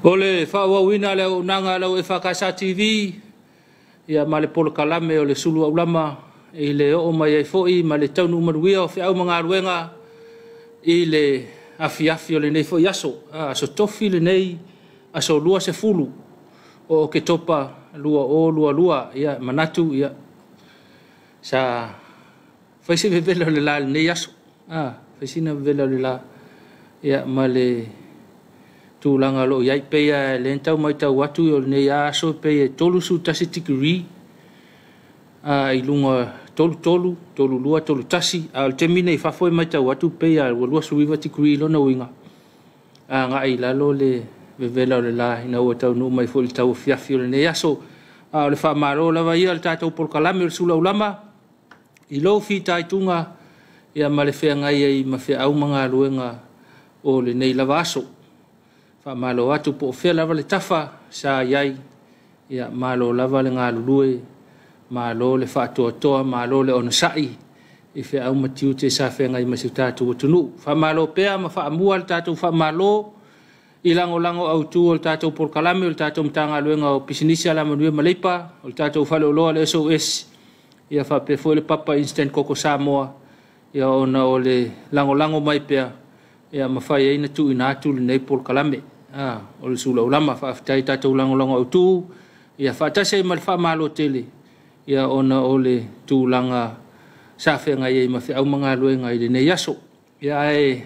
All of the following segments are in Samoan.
O le faaauauina o le auaunaga a lau EFKS TV ia ma le polokalame o le sulu aulama i le oo mai ai foi ma le taunuu manuia o feau ma galuega i le afiafi o lenei foi aso. Aso Tofi lenei, aso 20 o Oketopa 2022. Ia manatu ia sa fai se vevela o le la lenei aso. Fai sina vevela o le la ia ma le tulaga o lo o i ai pei lava lea na tau matau atu o lenei aso pei e 31 tikeri i luga 33, 32, 31 a o le taimi nei i fafo e matau atu pei lava ua 29 tikeri lona uiga agai i lalo le vevela o le la ina ua taunuu mai foi i le tauafiafi o lenei aso. A o le faamalo lava ia o le tatou polokalame o le sulaulama i lou fitaituga ia ma le feagai ai ma feau ma galuega o lenei lava aso. Faamalo atu po o fea lava le tafa sa i ai, ia malo lava le galulue, malo le faatoatoa, malo le onosai i feau ma tiute sa feagai ma si o tatou atunuu. Faamalo pea ma faamua le tatou faamalo i lagolago autu o le tatou polokalame o le tatou Matagaluega o Pisinisi, Alamanuia ma Leipa, o le tatou Faleoloa o le SOS, ia faapea foi le Papa Instant Koko Samoa, ia ona o le lagolago mai pea ia mafai ai ona tuuina atu lenei polokalame o le sulaulama. Faafetai i tatou lagolago autu ia faatasi ai ma le faamalo tele ia ona o le tulaga sa feagai ai ma feau ma galuega i lenei aso. Ia ae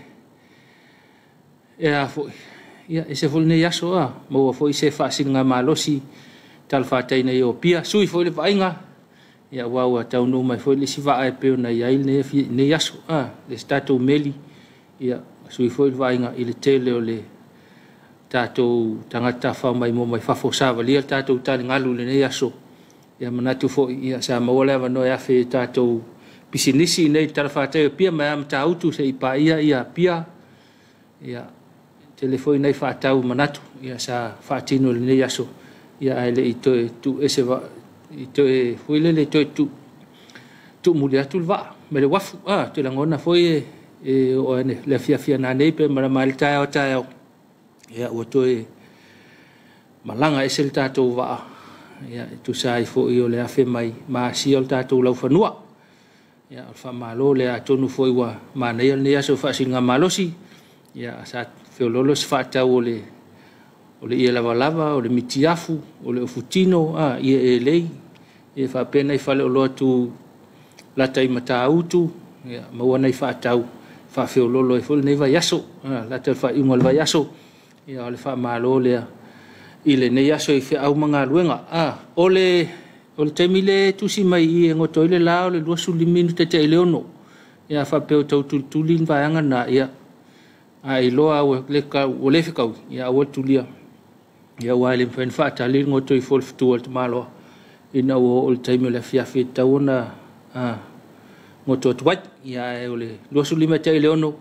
a foi ia ese foi lenei aso maua foi se faasiligamalosi talafatai nei o Apia, sui foi le vaaiga ia aua ua taunuu mai foi le isi vaa e pei ona i ai lenei aso le isi tatou meli ia sui foi le vaaiga i le tele o le tatou tagata tafafao maimoa mai fafo savalia le tatou taligalu i lenei aso. Ia manatu foi ia sa maua le avanoa e afe i tatou pisinisi nei i le talafatai o Apia mai lava Matautu seia paia ia Apia. Ia tele foi nai faatau manatu ia sa faatino i lenei aso ia ae le i toe tuuese i toe foi lele toe tuumuli atu le vaa mai le uafu. Te lagona foi e oo ane le afiafi a nanei pe malama ai le taeao taeao ia ua toe malaga ese le tatou vaa ia e tusa ai foi o le afe mai ma asia o le tatou laufanua. Ia o le faamalo lea atonu foi ua manaia lenei aso faasiligamalosi ia sa feoloolo se faatau o le ie lavalava, o le mitiafu, o le ofutino, ie elei, ia faapea nai faleoloa tu lata i Matautu, ia maua nai faatau faafeoloolo ai foi lenei vaiaso, lata i le faaiuga o le vaiaso. Ia o le faamalo lea i lenei aso i feau ma galuega. O le taimi le tusi mai i e goto ai le la o le 25 minute te i le 6. Ia faapea o tau tulituli ni vaega na ia a iloa ua le fekaui ia aua le tulia. Ia aua e le mafai ona faatali le goto ifo o le fetu a le tamaloa ina ua oo i le taimi o le afiafi e tatau ona goto atu ai. Ia ae o le 25 te i le 6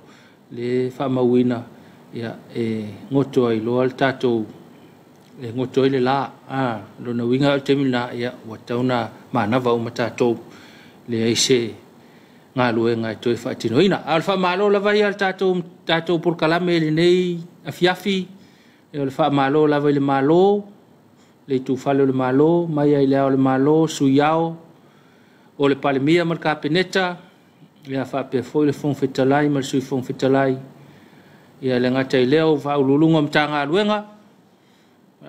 le faamauina ia e goto ai loa le tatou e goto ai le la. Lona uiga o le taimi lena ia ua tatau ona manava uma tatou leai se galuega e toe faatinoina. A o le faamalo lava ia le tatou polokalame i lenei afiafi. O le faamalo lava i le Malo, le itufale o le Malo, mai ai le Ao o le Malo, Sui Ao, o le Palemia ma le Kapeneta, ia faapea foi le Fofoga Fetalai ma le Sui Fofoga Fetalai, ia le gata i lea o Faauluuluga o Matagaluega,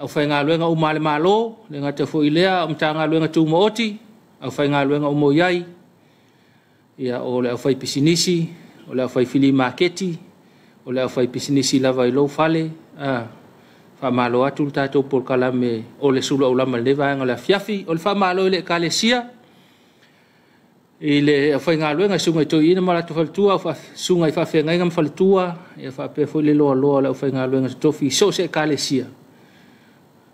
aufaigaluega uma a le Malo, le gata foi i lea o Matagaluega Tumaoti, aufaigaluega uma o i ai, ia o le aufaipisinisi, o le aufai-filimaketi, o le aufaipisinisi lava i lou fale. Faamalo atu le tatou polokalame o le sulaulama i lenei vaega o le afiafi. O le faamalo i le Ekalesia, i le aufaigaluega, susuga i toeaiina ma latou faletua, susuga i faafeagaiga ma faletua, ia faapea foi le loaloa o le aufaigaluega totofi i so o se Ekalesia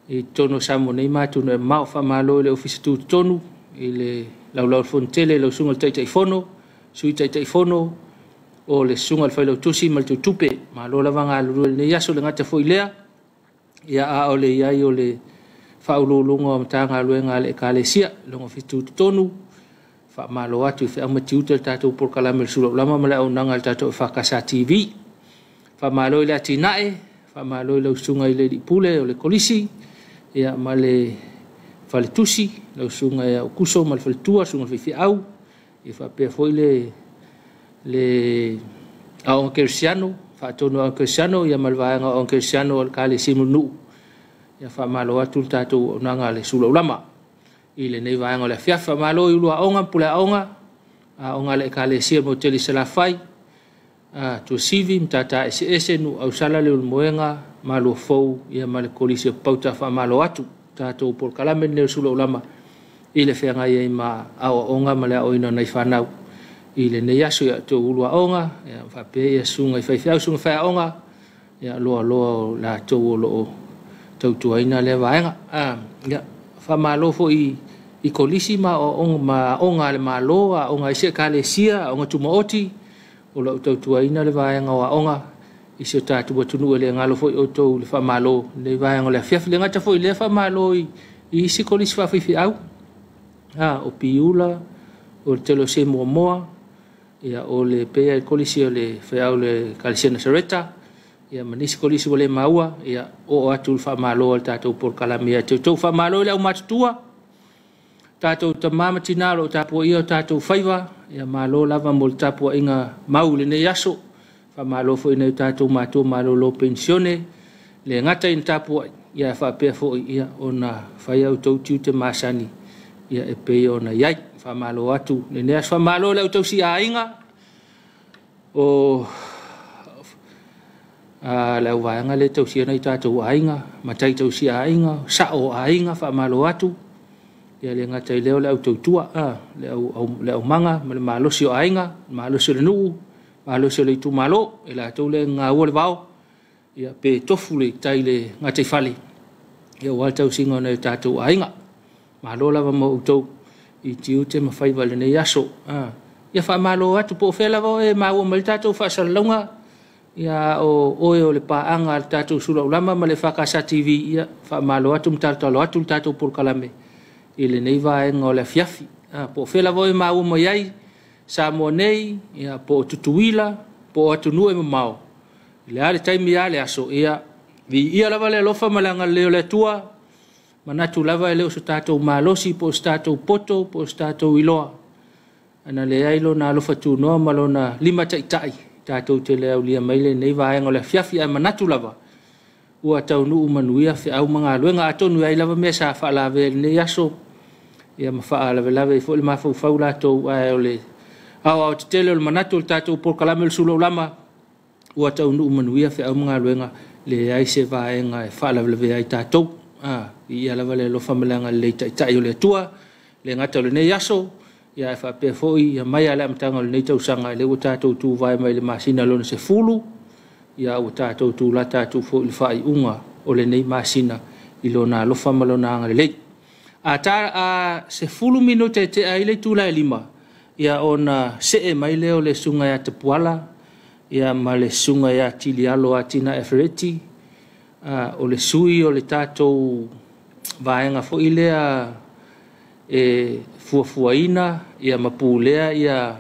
i totonu o Samoa nei ma atunuu e mamao. Faamalo i le Ofisa Tutotonu, i le Laulau a le Fono Tele, lau susuga i le Taitaifono, Sui Taitaifono, o le susuga i le Failautusi ma le Teutupe. Malo lava galulue i lenei aso, le gata foi lea, ia a o le i ai o le faauluuluga o Matagaluega a le Ekalesia, lona Ofisa Tutotonu. Faamalo atu i feau ma tiute le tatou polokalame o le sulaulama ma le auaunaga a le tatou EFKS TV. Faamalo i le atinae, Faamalo i lau susuga i le alii pule o le kolisi, ia ma le faletusi, lau susuga ia Ukuso ma le faletua, susuga i le faifeau, ia faapea foi le Aoga Kerisiano, faatonu Aoga Kerisiano, ia ma le vaega o Aoga Kerisiano o le Ekalesia Mulinuu. Ia faamalo atu le tatou auaunaga a le Sulaulama i lenei vaega o le afiafi. Faamalo i ulu aoga ma pule aoga, aoga a le Ekalesia mo Tele Salafai, Tuasivi, Matata Eseese, Nuu Ausala, Leulumoega, Maluafou, ia ma le Kolisi o Papauta. Faamalo atu tatou polokalame lenei o le Sulaulama i le feagai ai ma aoaoga ma le aoaoina o nai fanau i lenei aso. Ia outou ulu aoga, ia faapea ia susuga i faifeau, susuga faiaoga, ia loaloa o latou o lo o tautuaina lea vaega. Ia faamalo foi i kolisi ma aoaoga ma aoga a le Malo, aoga a isi ekalesia, aoga tumaoti o lo o tautuaina le vaega o aoga i si o tatou atunuu. E le galo foi outou i le faamalo i lenei vaega o le afiafi. Le gata foi i lea, faamalo i isi kolisi faafaifeau, o Piula, o le tele o se muamoa, ia o le pea i kolisi o le feau le Ekalesia Nasareta, ia ma nisi kolisi ua le maua, ia oo atu le faamalo a le tatou polokalame ia te outou. Faamalo i le aumatutua, tatou tama ma tina o lo o tapuaia o tatou faiva, ia malo lava mo le tapuaiga mau i lenei aso. Faamalo foi i nai o tatou matua malolo penisione, le gata ina tapuai, ia faapea foi ia ona fai a outou tiute masani ia e pei ona i ai. Faamalo atu lenei aso. Faamalo i le au tausiaiga o le auvaega lea e tausia nai tatou aiga, matai tausiaiga, sao o aiga. Faamalo atu. Ia le gata i lea o le au tautua, le aumaga ma le malosi o aiga, le malosi o le nuu, malosi o le itumalo, e latou le gaua le vao, ia pe tofu le tai le gataifale, ia aua le tausiga o nai o tatou aiga. Malo lava mo outou i tiute ma faiva i lenei aso. Ia faamalo atu po o fea lava oe e maua mai le tatou faasalalauga, ia o oe o le paaga a le tatou Sulaulama ma le EFKS TV, ia faamalo atu ma talotalo atu le tatou polokalame i lenei vaega o le afiafi. Po o fea lava oe e maua mai ai, Samoa nei, ia po o Tutuila, po o atunuu e mamao, i le a le taimi a le aso, ia viia lava le alofa ma le agalelei o le Atua. Manatu lava e le o so tatou malosi po o se tatou poto po o se tatou iloa, ana leai lona alofa tunoa ma lona limataitai tatou te le aulia mai lenei vaega o le afiafi. Ae manatu lava ua taunuu manuia feau ma galuega, atonu e ai lava mea sa faalavea i lenei aso, ia ma faalavelave ai foi le mafaufau latou, ae o le aoaotetele o le manatu o le tatou polokalame o le Sulaulama, ua taunuu manuia feau ma galuega, leai se vaega e faalavelavea ai tatou. Viia lava le alofa ma le agalelei taitai o le Atua, le gata o lenei aso, ia ae faapea foi ia mai lava le amataga o lenei tausaga, lea ua tatou tuvae mai le masina lona 10, ia ua tatou tulata atu foi i le faaiuga o lenei masina i lona alofa ma lona agalelei. A 10 minute e tea ai le itula e 5, ia ona see mai lea o le susuga ia Tapuala, ia ma le susuga ia Tilialo Atina Efereti, o le sui o le tatou vaega foi lea e fuafuaina ia ma pulea ia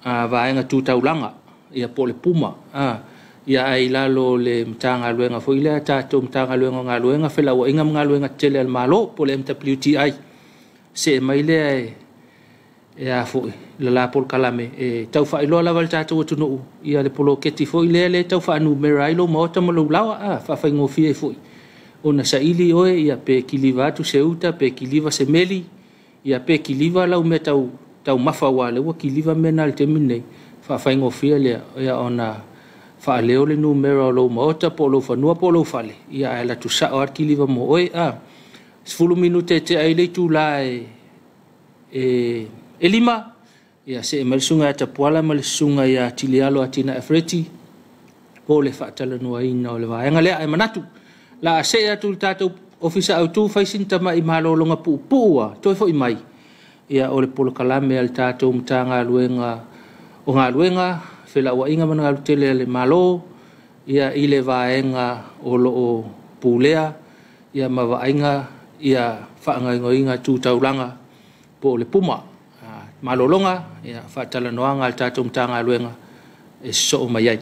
vaega tutaulaga ia po o le Puma, ia ai lalo o le Matagaluega foi lea tatou Matagaluega o Galuega, Felauaiga ma Galuega Tetele a le Malo po o le MWTI. See mai lea e a foi le la polokalame e tau faailoa lava le tatou atunuu ia le poloketi foi lea le tau faanumera ai lou maota ma lou laoa, faafaigofie ai foi ona saili oe, ia pe kiliva atu se uta, pe kiliva se meli, ia pe kiliva lau mea taumafa, aua lea ua kiliva mea na i le taimi lenei. Faafaigofie lea ia ona faaleo le numera o lou maota po o lou fanua po o lou fale, ia ae alu atu sao lava le kiliva mo oe. 10 minute e tea ai le itula e 5, ia see mai le susuga ia Tapuala ma le susuga ia Tilialo Atina Efereti po o le faatalanoaina o le vaega lea. Ae manatu la a see atu le tatou ofisa autu fai sina tamai malologa puupuu a toe foi mai, ia o le polokalame a le tatou Matagaluega o Galuega, Felauaiga ma Galuega Tetele a le Malo, ia i le vaega o lo o pulea ia ma vaaiga ia faagaoioiga tu taulaga po o le Puma. Malologa ia faatalanoaga a le tatou Matagaluega e sosoo mai ai.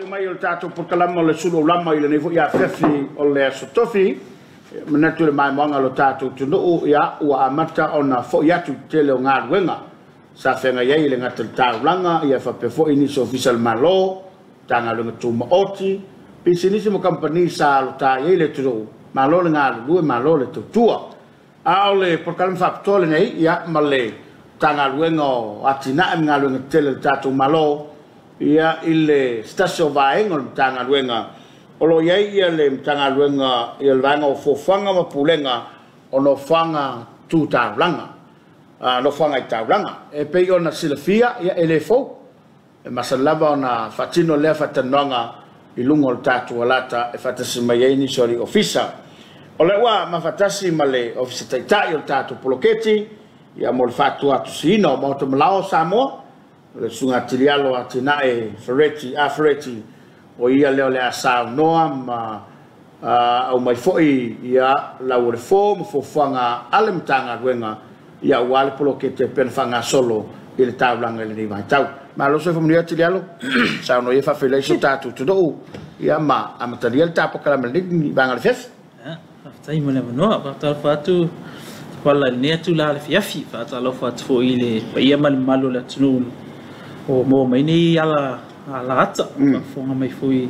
Mai o le tatou polokalame o le sulu aulama i lenei foi afiafi o le Aso Tofi, manatu i le maimoaga o le tatou atunuu, ia ua amata ona fo'i atu i le tele o galuega sa feagai ai i le gata i le taulaga, ia faapea foi nisi o ofisa o le Malo, Matagaluega Tumaoti, pisinisi ma kamupani sa alota'i ai le atunuu. Malo le galulue, malo le tautua. A o le polokalame faapitoa lenei, ia ma le Matagaluega o Atinae ma Galuega Tetele a le tatou Malo, ia i le se tasi o vaega o le Matagaluega o lo o i ai ia le Matagaluega, ia le vaega o Fuafuaga ma Pulega o Nofoaga Tu Taulaga, nofoaga i taulaga. E pei ona silafia, ia e le fou, e masani lava ona faatino lea faatalanoaga i luga o le tatou alata e faatasi mai ai nisi o alii ofisa. O lea ua mafatasi ma le Ofisa Taitai o le tatou poloketi, ia mo le faatuatusiina o Maota Malao o Samoa, o le Susuga Tilialo Atinae Fereti Afereti, o ia lea o le a saunoa ma aumai foi ia lau o le fo ma fuafuaga a le Matagaluega, ia aua le poloketi e pei ona faagasolo i le taulaga i lenei vaitau. Malo soifua manuia Tilialo, saunoa ia faafeiloai si o tatou atunuu, ia ma amatalia le tapokalaga lenei vaega o le afiafi. Faafetai mo le avanoa. Faatalofa atu wala i lenei atu la le fiafi. Faatalofa atu foi i le paia ma le mamalu o le atunuu o maua mai nei ala ata. Faafofoga mai foi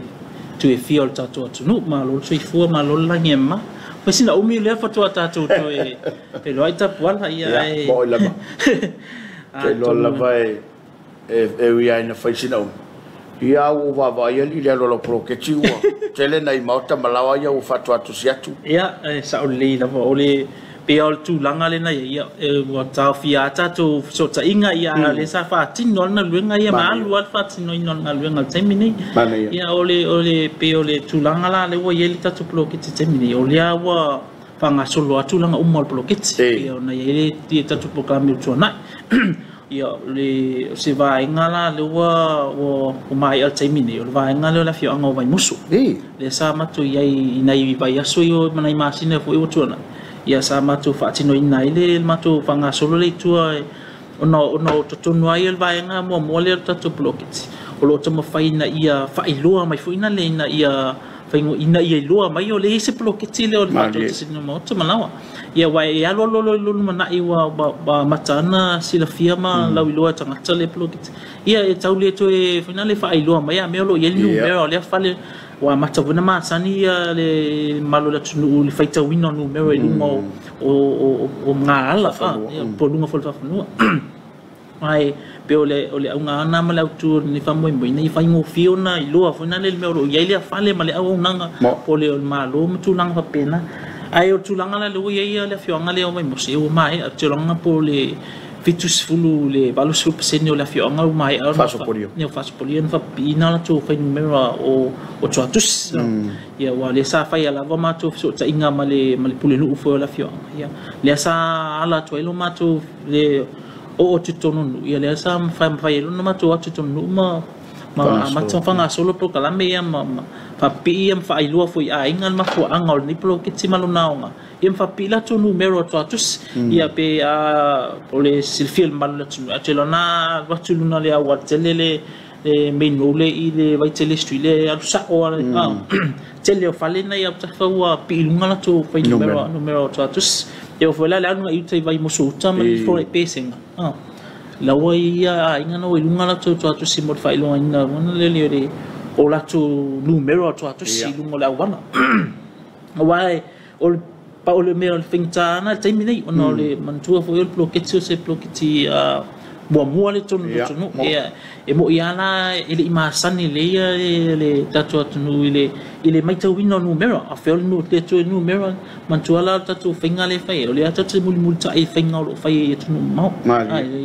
tu e fia o le tatou atunuu. Malo le soifua, malo le lagi e mama. Foi sina umi lea faatoa tatou toe peloai tapuala ia e. Ia, mo'i lava. Te iloa lava e ui ai na fai sina umi. Ia ua vaavaai ali i le alu a lau poloketi ua tele nai maota malaoa ia ua faatuatusi atu. Ia, e sao lelei lava o le pei o le tulaga lena ia, ua taofia a tatou fesootaiga ia le sa faatino a le galuega ia ma alu a le faatinoina o le galuega i le taimi nei. Ia o le pei o le tulaga la lea ua i ai le tatou poloketi i le taimi nei, o lea ua faagasolo a tulaga uma o le poloketi. Ia ona i ai le tatou polokalame o tuanai. Ia le se vaega la lea ua maea i le taimi nei, o le vaega lea o le afioaga o Vaimusu. Lea sa matou i ai i nai vaiaso ia ma nai masina foi ua tuanai. Ia sa matou faatinoina ai le matou faagasolo le i tua ona o totonu ai le vaega muamua lea o le tatou poloketi. O lo o taumafai ina ia faailoa mai foi ina le ina ia ina ia iloa mai o le i se poloketi lea o le faatautasina o maota malaoa. Ia ua e alu alu alu alu manai ua matana silafia ma lauiloa tagata le poloketi. Ia e tau le toe foi na le faailoa mai a mea o lo o i ai le numera o lea fale ua mata foi na masani ia le mamalu o le atunuu i le faitauina o numera i luga o gaala po o luga foi o le faafanua. Ai pe o le auga ma le autu o lenei faamoemoe ina ia faigofie ona iloa foi na le mea o lo o i ai lea fale ma le auaunaga po o le Malo ma tulaga faapena. Ae o le tulaga la lea ua i ai le afioaga lea o Vaimoso, ua maea tulaga po o le 70 le 80% o le afioaga ua maea ona faasopolia na faapipiina latou fuainumera o tuatusi. Ia ua lea sa faia lava matou fesootaiga ma le pulenuu foi o le afioaga. Ia lea sa ala atu ai lo matou le o totonu nuu, ia lea sa mafai ai lona matou atu totonu nuu ma amata faagasolo polokalame ia ma faapipii ia ma faailoa foi i aiga le mafuaaga o lenei poloketi ma lona aoga. Ia ma faapipii latou numera o tuatusi. Ia pe o le silafia i le mamalu o le atunuu. Ae lona alu atu i luga o le aualatele le main road le i le Vaitele Street le alu sao a tele o fale na ia autafa ua pii i luga latou fuainumera o tuatusi. Ia foi la le alu i uta i Vaimoso uta ma le ifo i Pesega. Laua ia aiga na ua i luga latou tuatusi mo le faailoaina ona lele o latou numera o tuatusi i luga o le auala. Aua o le pa o le mea o le faigata ana le taimi nei ona o le manatua foi o le poloketi o se poloketi muamua le tonu o le atunuu. Ia e mo'i lava la e le i masani lelei le tatou atunuu i le maitauina o numera. A fea o le toe numera manatua la o le tatou faiga lea e fai ai, o lea tatou te mulimulitai i faiga o lo o fai ai i atunuu mamao.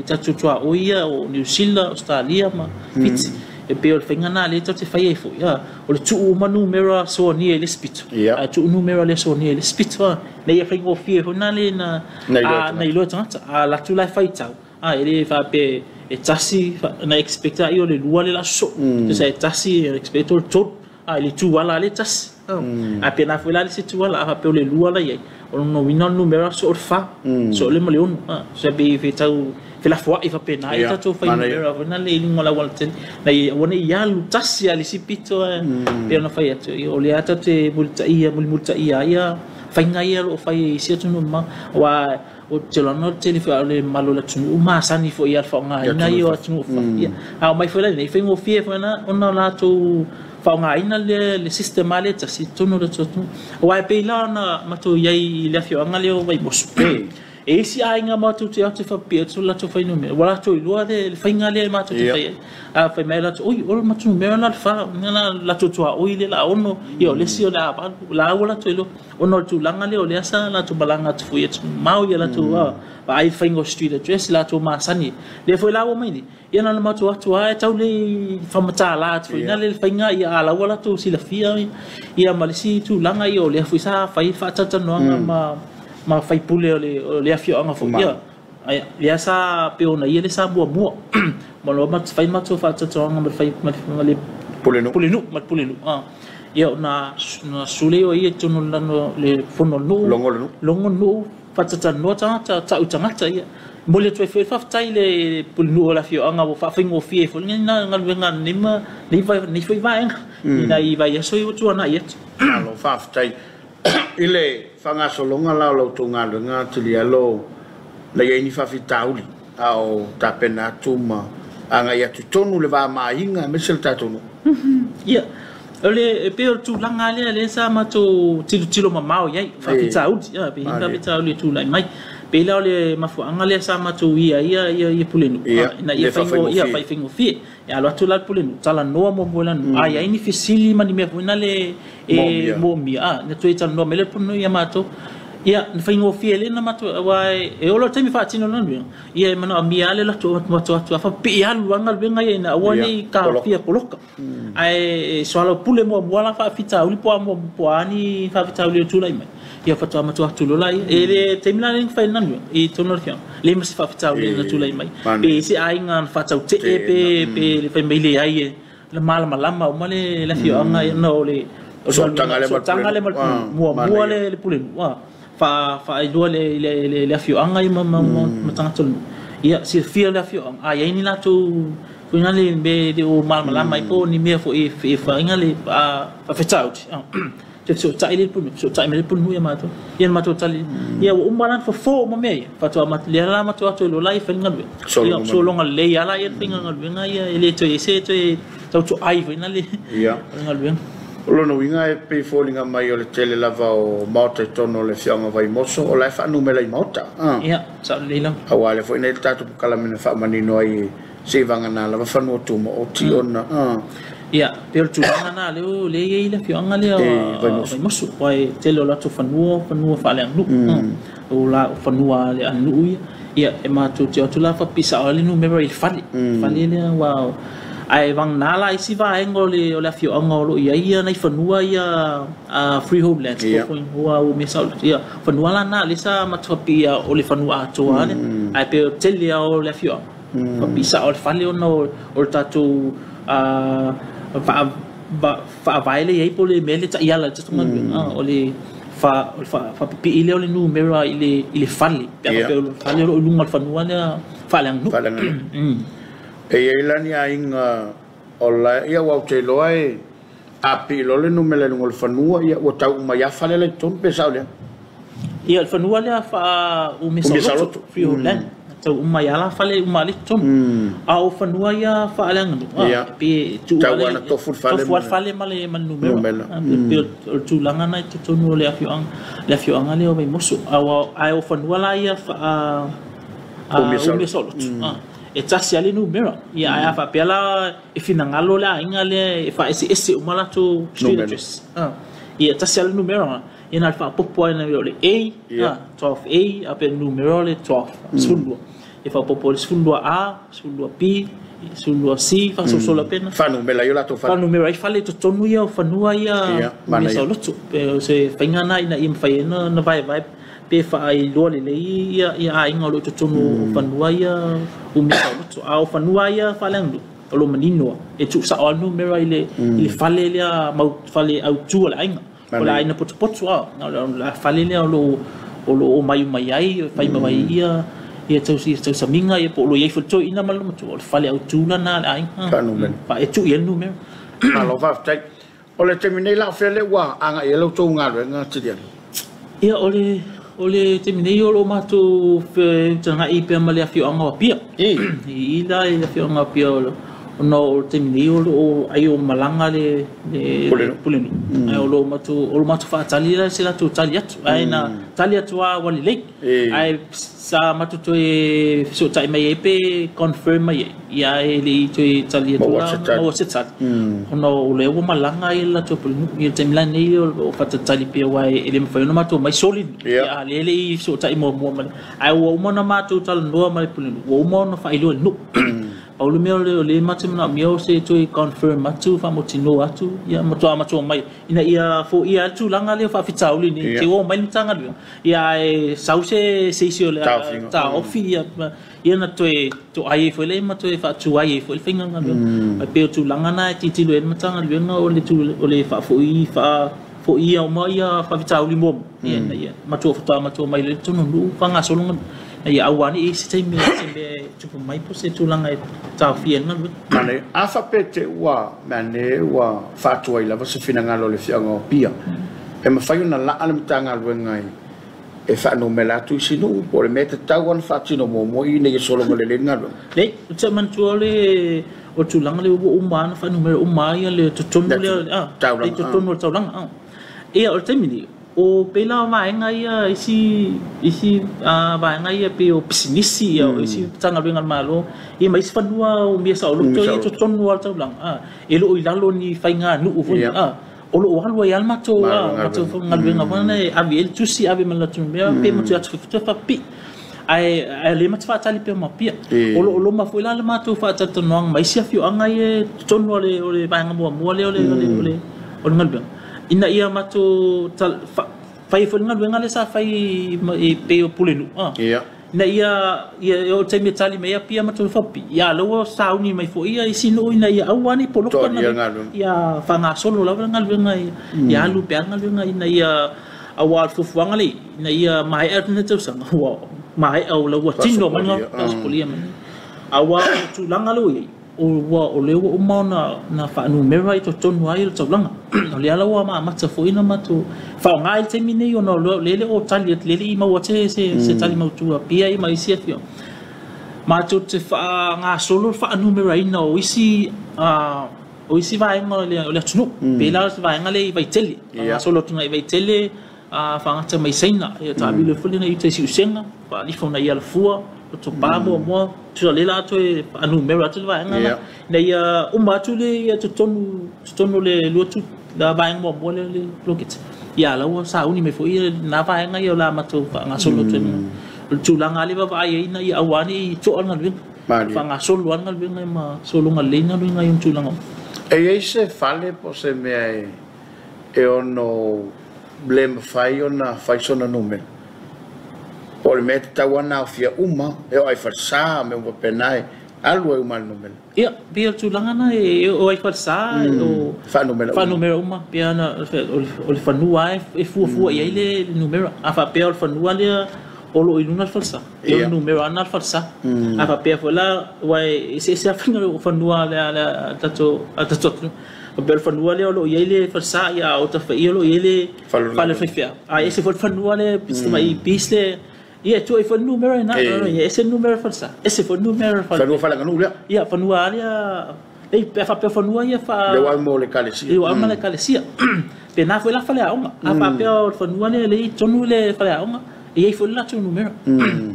I tatou tuaoi ia o Niu Sila, Australia ma Fiti. E pei o le faiga na lea tatou te fai ai foi. O le tuu uma numera soania i le isi pito, ae tuu numera le soania i le isi pito. Ina ia faigofie foi na le na iloa e tagata. A alu atu la e faitau, e le faapea e tasi na expect ai o le lua le la sosoo. Tusa e tasi e expect o le tolu. I le tu ala le tasi. A pe na foi la le se tuala a pe o le lua la iai o lona uiga o le numera so o le fa so o le ma le ono so pe fe tau felafoa'i faapena ai tatou fuainumera foi na le i luga o le aualatele na ia aua nei alu tasi a le isi pito pe ona fai atu o lea tatou te mulitaia mulimulitaia ai ia faiga ia o loo fai i isi atunuu mamao aua o te lona o le tele foi o le mamalu o le atunuu masani foi ia le faaaogaina ia o atunuu ia a omai foi la iinei faigofie foi na ona latou faaaogaina le system a le tasi i totonu o le atunuu aua e pei la ona matou i ai i le afioaga lea o Vaimoso. E isi aiga matou te atu e faapipii atu latou fuainumera ua latou iloa le faiga lea matou te fai ai a fai mai latou oi o le matou numera la le fa na latou tuaoi le la ono ia o le isi o le a valu la ua latou iloa ona o le tulaga lea o lea sa latou malaga atu foi atunuu mamao ia latou vaai faiga o street address latou masani lea foi la ua mai nei ia na ona matou atu lava e tau le faamatala atu foi na le faiga ia a la ua latou silafia ia ma le isi tulaga ia o lea foi sa fai faatalatalanoaga ma faipule o le afioaga foi ia lea sa pe ona ia le sa muamua ma loa fai matou faatalatalanoaga ma le fai ma le pulenuu ma le pulenuu ia ona sule o ia i totonu o le fono o le nuu logo le nuu faatalatalanoa tagata ta'u tagata ia momoli atu ai foi le faafetai le pulenuu o le afioaga ua faafaigofie ai foi lena galuega nei ma nei foi vaega i nai vaiaso ia ua tuanai atu. Malo faafetai i le faagasologa la o la outou galuega Tilialo na iai ni faafitauli a o tapena atu ma agai atu tonu le va maaiga aemaise le tatou nuu. Ia o le pei o le tulaga lea lea sa matou tilotilo mamao i ai faafitauli pe i faafitauli e tulai mai pei la o le mafuaaga lea sa matou ia ia ia ia pulenuu ina ia faigofie e alo atu la le pulenuu talanoa muamua le nuu a iai ni fesili ma ni mea foi na le e moomia na toe talanoa mai le pulenuu ia matou ia na faigofie le na matou aua e olo le taimi faatino lona galuega ia e manaomia lava le latou matou atu a faapipii alu lava galuega ia ina aua nei taofia poloka ae soalaupule muamua la faafitauli po o a ni faafitauli o tulai mai ia faatoa matou atu loa laia e le taimi la lea na fai ai le galuega i totonu o le afioaga le ma se faafitauli na tulai mai pe se aiga na faatautee pe le fai mai leai e le malamalama uma le afioaga ona o le sootaga lea ma le muamua le pulenuu faailoa le afioaga ia ma tagata o le nuu ia silafia le afioaga a iai ni latou foi na le mea le o malamalama ai po o ni mea foi e faiga le faafetauli te fesootai le pulenuu fesootai mai le pulenuu ia matou ia na matou tali ia ua uma la ona fofo uma mea ia faatoa lea la matou atu ai loa la ia fai le galuega ia sologa lelei lava la ia le faiga galuega ia e le toe ese toe tautoai foi na le galuega. O lona uiga e pei foliga mai o le tele lava o maota i totonu o le afioaga o Vaimoso o la e faanumera i maota. Ia sao lelei lava aua lea foi nei le tatou polokalame na faamanino ai seivagana lava fanua tumaoti ona ia pe o le tulaga na lea lea i ai le afioaga lea o Vaimoso aua e tele o latou fanua fanua faaleaganuu o la fanua le aganuu ia ia e matou te o atu la faapipisao ai le numera i le fale fale lea aua ae vagana la isi vaega o le afioaga o loo i ai ia nai fanua ia freehold lands po ua mea sao ia fanua la na lea sa matou faapipii o le fanua atoa lea ae pei o le tele lava o le afioaga faapipisao le fale ona o le tatou faavae lea i ai po o le mea le taiala i le tatou galuega o le faapipii lea o le numera i le fale pe a faapea o le fale o loo i luga o le fanua lea faaleaganuu. E iai la ni aiga o la ia ua ou te iloa e a pii loa le numera i luga o le fanua ia ua tau uma ai lava fale la i totonu pe sao lea. Ia o le fanua lea faa-umia saoloto freehold land tau uma ai lava la fale uma le totonu a o fanua ia faaleaganuu pe tuu tau ana tofu le fale tofu le fale ma le numera pe o le tulaga na i totonu o le afioaga lea o Vaimoso ae o fanua la ia faa-umia saoloto e tasi lava le numera ia ae a faapea la e finagalo le aiga lea e faaeseese uma latou street address ia tasi lava le numera ia na le faapopo ai o le A 12A a pe numera o le 12 12 e faapopo le 12A 12B 12C faasolosolo pena faanumera ai o latou fale faanumera ai fale i totonu ia o fanua ia umia saoloto pe o se faiga na ina ia mafai ai ona vaevae pe faailoa lelei ia aiga o loo i totonu o fanua ia umia saoloto a o fanua ia faaleaganuu o lo manino e tuusao lava le numera i le fale lea mau fale autu o le aiga. O le aiga potopoto o le fale lea o lo o omai uma i ai, fai mai ia ia tausamiga ia po o lo o i ai foi le toeaina ma le matua, o le fale autu lena a le aiga. Faanumera. E tuu i ai le numera. Malo faafetai. O le taimi nei la o fea lea ua agai ai la outou galuega Tiliano? Ia o le taimi nei o lo o matou feutagai pea ma le afioaga o Apia. I la i le afioaga o Apia ona o le taimi nei o lo o ai o malaga le Pulenuu. Ae o lo o matou faatali la se latou tali atu. Ae na tali atu lava ua lelei. Ae sa matou toe fesootai mai ai pe confirm mai ai. Ia e le i toe tali atu la maua se tali. Ona o lea ua malaga ai le latou Pulenuu. Ia le taimi la nei o faatalitali pea aua e le mafai ona matou omai soli. Ia lea e le i fesootai muamua ma le. Ae ua uma ona matou talanoa ma le Pulenuu. Ua uma ona faailoa i le nuu. Pau le mea o le matou manaomia o se toe confirm atu, faamautinoa atu, ia matua matua mai ina ia foia ai le tulaga lea o faafitauli nei te o mai le Matagaluega. Ia ae sau se isi o le taofi ia na toe toai ai foi le ma toe faatuai ai foi le faiga galuega. Ae pei o tulaga na e tilotilo ai le Matagaluega o le faafoi foia uma ia faafitauli muamua. Ia ina ia matua faatoa matua mai le totonu o nuu faagasolo ia aua ne i se taimi se mea e tupu mai po o se tulaga e taofia ai le galuega. Mane, a faapea ua mane ua faatuai lava se finagalo o le afioaga o Apia. E mafai ona laa le Matagaluega e faanumera atu i isi nuu po o le mea e tatau ona faatino muamua ina ia sologa lelei le galuega. Nei, ou te manatua o le tulaga lea ua uma ona faanumera uma ai le totonu lea, le totonu o le taulaga. Ia o le taimi nei, o pei la o vaega ia isi vaega ia pei o pisinisi ia o isi Matagaluega a le Malo ia ma isi fanua o mea saoloto ia totonu o le taulaga. E le o i lalo ni faiganuu foi. O lo o alu ai lava le matou galuega foi lena e ave i ai le tusi, ave ma le latou mea pe matou atu foi faapipii. Ae le matou faatali pea ma Apia. O lo o loma foi la le matou faatalatalanoaga ma isi afioaga ia totonu o le vaega muamua lea o le galuega. Ina ia matou fai foi le galuega lea sa fai e pei o Pulenuu. Ina ia o le taimi e tali mai Apia matou faapipii. Ia lea ua sauni mai foi ia isi nuu ina ia aua ne i poloka ia faagasolo lava le galuega ia alu pea le galuega ina ia aua o le fuafuaga lea ina ia maea lenei tausaga ua maea o la ua tino mai le faasipolia mai. Aua o le tulaga lea ua i ai o lea ua uma ona faanumera i totonu ai o le taulaga. O lea la ua amata foi na matou faaaoga i le taimi nei ona o lea le o tali atu, lea le i maua se tali mautu a Apia ma isi afioaga. Matou te faagasolo le faanumeraina o isi vaega o le atunuu. Pei la o se vaega lea i Vaitele. Faagasolo atu i Vaitele, faagata mai Saina. Ia taamilo foi lena i uta i Siusega, faalifo na i Alafua, Topā muamua, tusa lea la toe faanumera atu le vaega la. Ina ia uma atu le ia totonu le luatu la vaega muamua lea le poloketi. Ia la ua sauni mai foi na vaega ia o la matou faagasolo atu ai. O le tulaga lea vaavaai ai ina ia aua ne i toa le galuega. Faagasolo lava le galuega ma sologa lelei le galuega i ona tulaga. E i ai se fale po o se mea e ono le mafai ona fai sona numera. Po o le mea e tatau ona aofia uma, e oo ai falesa me uma faapena e alu ai uma le numera. Ia, pei o le tulaga na e oo ai falesa o faanumera uma. Faanumera uma, pei ona o le fanua e fuafua i ai le numera. A faapea o le fanua lea o lo o i luga le falesa. E o le numera ana le falesa. A faapea foi la, ua e eseese lava faiga o fanua a tatou atunuu. Faapea o le fanua lea o lo o i ai le falesa, ia a o tafaia o lo o i ai le fale faifeau. A ese foi le fanua lea mai pis le ia e tuu ai foi le numera ina. Ia ese le numera falesa, ese foi le numera fale. Fanua faaleaganuu lea. Ia fanua lea ei pe faapea fanua ia fa Le ua mo le ekalesia. Le ua mo le ekalesia. Pe na foi la faleaoga. A faapea o le fanua lea le i tonu le faleaoga, e i ai foi le latou numera.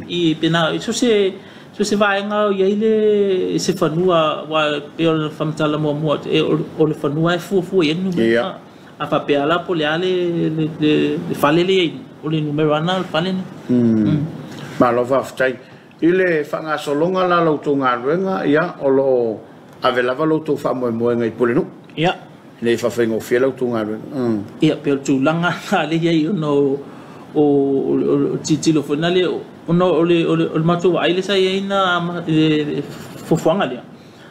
I pe na so se vaega o i ai le se fanua ua pei o le faamatala muamua o le fanua e fuafua i ai le numera. A faapea la po o le a le fale le i ai o le numera ana o le fale ni. Malo faafetai. I le faagasologa la la outou galuega, ia o lo o ave lava la outou faamoemoega i Pulenuu. Ia. Ina ia faafaigofie la outou galuega. Ia, pei o le tulaga na lea i ai ona o tilotilo foi na lea ona o le matou vaai lea sa i ai na le fuafuaga lea.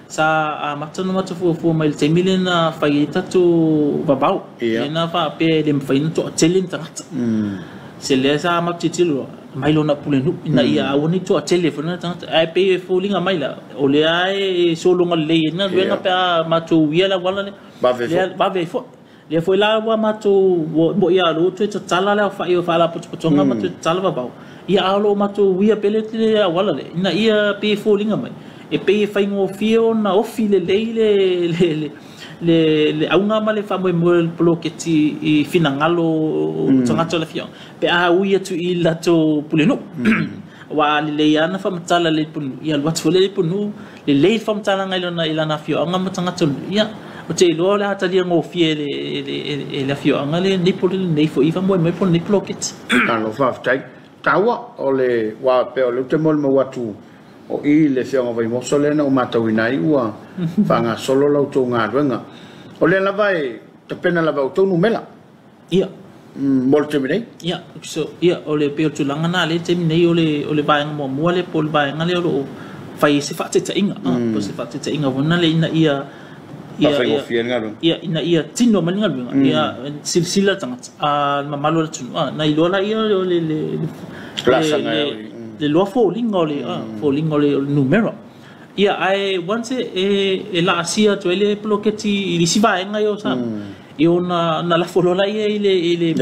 Sa amata ona matou fuafua mai i le taimi lea na fai ai tatou vavao, lea na faapea e le mafai ona toatele ni tagata. Se lea sa matou tilotilo loa, aumai loa na o pulenuu ina ia aua ne i toatele foi na tagata. Ae pei e foliga mai la, o lea e sologa lelei ai le galuega pe a matou uia le auala lea. Vave ai foi. Lea foi la ua matou moi lava o lea ua toe tatala le aofai o faalapotopotoga ma toe tatala vavao, ia a o lo o matou uia pea le auala lea, ina ia pei e foliga mai, e pei e faigofie ona ofi lelei le le auga ma le faamoemoe o le poloketi i finagalo o tagata o le afioaga, pe a ui atu i le latou pulenuu. Aua a lelei lava ona faamatala e le pulenuu, ia alu atu foi le pulenuu, lelei le faamatalaga i lana afioaga ma tagata o le nuu, ia, ou te iloa o le a talia gofie e le afioaga lenei foi faamoemoe po o lenei poloketi. Malo faafetai. Taua o le aua e pei o lea ou te molimau atu o i le afioaga o Vaimoso lea na ou matauina ai ua faagasolo la outou galuega. O lea lava e tapena lava e outou numera. Ia. Mo le taimi nei? Ia, so, ia, o le pei o le tulaga lena lea i le taimi nei o le, o le vaega muamua lea po o le vaega lea o lo o fai ai se faataitaiga, po o se faataitaiga foi lena ina ia Faafaigofie le galuega. Ia, ina ia tino mai le galuega, ia silasila le tagata, a le mamalu o le atunuu, a, na iloa laia o le, le, le, le, le loa foliga o le, foliga o le, o le numera. Ia, ae once e, e laasia atu ai le poloketi i isi vaega ia o Samoa, ia ona na lafo loa laia i le, i le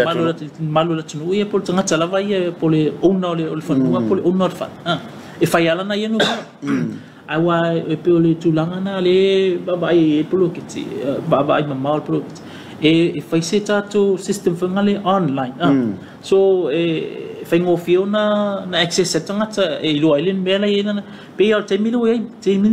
mamalu o le atunuu ia po o le tagata lava ia po o le owner o le fanua po o le owner o le fale, e fai lava lana ia numera. Ae aua e pei o le tulaga lena lea e vaavaai ai le poloketi, vaavaai mamao le poloketi, e fai se tatou system foi lea online. So e faigofie ona access e le tagata e iloa ai le mea la e i ai lana. Pei lava o le taimi lea ua i ai, taimi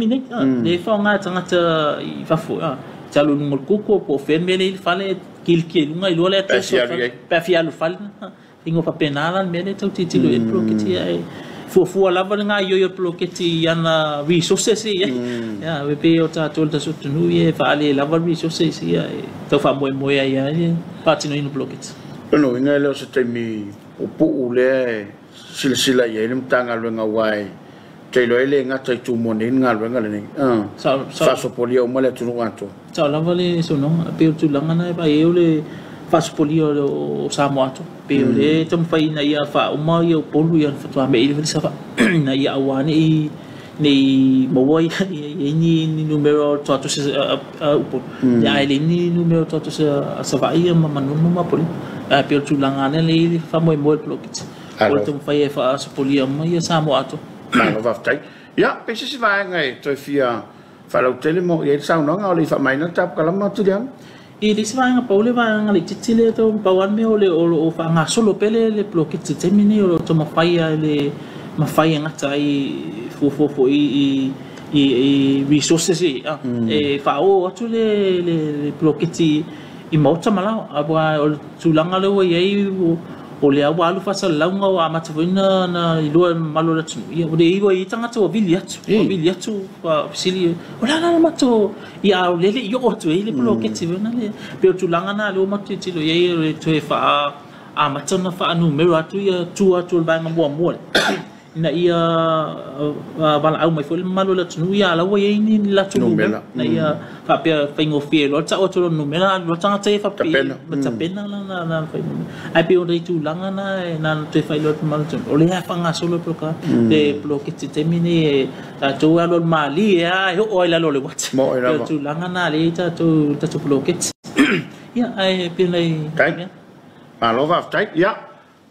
nei, lea e faaaoga e tagata i fafo, e te alu i luga o le Google po o fea le mea lea e i ai le fale, kiliki ai i luga, iloa le address o le fale, pe a fia alu i le fale lena. Ingoa faapena la le mea lea e tau tilotilo i ai le poloketi ae fuafua lava le gaoioi o le poloketi i ana resources e i ai. Ia, e pei o tatou le tatou atunuu ia e faalelava resources ia e tau faamoemoe ai lava i le faatinoina o poloketi. O lona uiga e le o se taimi puupuu lea e silasila i ai le Matagaluega aua e te iloa e le gata i Tumua nei le galuega lenei. Faasopolia uma le atunuu atoa. Sao lava le saunoaga. E pei o le tulaga lena e vaai ai o le faasopolia o Samoa atoa. E pei o lea e taumafai ina ia faauma ia Upolu ia ona faatoa me'i lea Savaii ina ia aua ne i maua ai ni numera o toatosi a Upolu ae leai ni numera o toatosi a Savaii ma Manono ma Apolima. Ae pei o le tulaga lea e i ai le faamoemoe o le poloketi. O le taumafai e faasopolia uma ia Samoa atoa. Malo faafetai. Ia, pe se isi vaega e toe fia faalautele mo i ai le saunoaga o le i faamaina le tapukalama Tiliano? I le isi vaega, pau le vaega laitiiti lea tau pau lava le mea o le o lo o faagasolo pea le le poloketi i le taimi lenei o lo o taumafai lava i le mafai e gata ai fuafua foi i i i resources ia e faaoo atu le le le poloketi i maota ma laoa. Aua o le tulaga lea ua i ai o lea ua alu faasalalauga ua amata foi ona iloa e le mamalu o le atunuu, ia ua le iloa i ai tagata ua vili atu, ua vili atu ua fesili, o le a la le matou, ia a o lea e le i oo atu i ai le poloketi foi lea. Pei o le tulaga lena lea ua matou tilotilo i ai o le toe amata ona faanumera atu ia tua atu o le vaega muamua lea. Ina ia valaau mai foi le mamalu o le atunuu, ia a la ua i ai ni latou numera, ina ia faapea faigofie loa le tau atu o lona numera, alu loa le tagata ia faapipii ma tapena lana fuainumera. Ae pei o nai tulaga na e na ona toe faailoa atu i le mamalu o le atunuu, o lea e faagasolo le polokalame, le poloketi i le taimi lenei e tatou e alualu malie lava e oo lava i lalo o le uati. Pei o le tulaga na lea e i ai tatou i le tatou poloketi. Ia, ae pei o nai mea. Malo faafetai. Ia,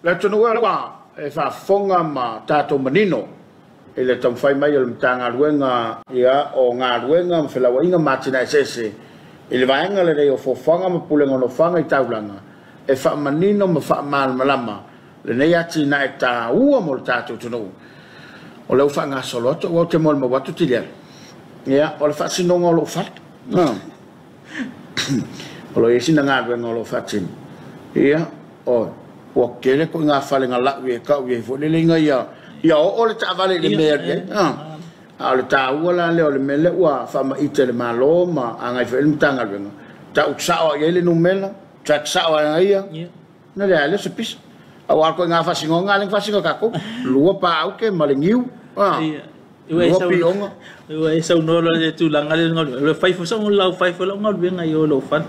Le atunuu e ua e faafofoga ma tatou manino i le taumafai mai o le Matagaluega o Galuega ma Felauaiga ma Atinae Eseese i le vaega lenei o Foafoaga ma Pulega o Nofoaga i Taulaga e faamanino ma faamalamalama lenei atinae taua mo le tatou atunuu. O lea ua faagasolo atu aua ou te molimau atu Tilialo, o le faasinoga o lou fale. O lo o i ai sina galuega o lo o faatino. Ia, oi, ua tele ituaiga fale na lau i ai tau i ai foi lele ina ia, ia oo le taavale i le mea e alu i ai. A o le taua la lea o le mea lea ua faamaite e le Malo ma agai foi i ai le Matagaluega, tau sao lava i ai le numera, track sao lava e ia, na leai lea o se pisa. Aua o le ituaiga faasinoga lea na faasino e tatou, lua pa aute ma le niu. Lua Ua e saunoa loa i le tulaga lea o le galuega, o le fai foi sau lau fai foi lau galuega i o i lou fale.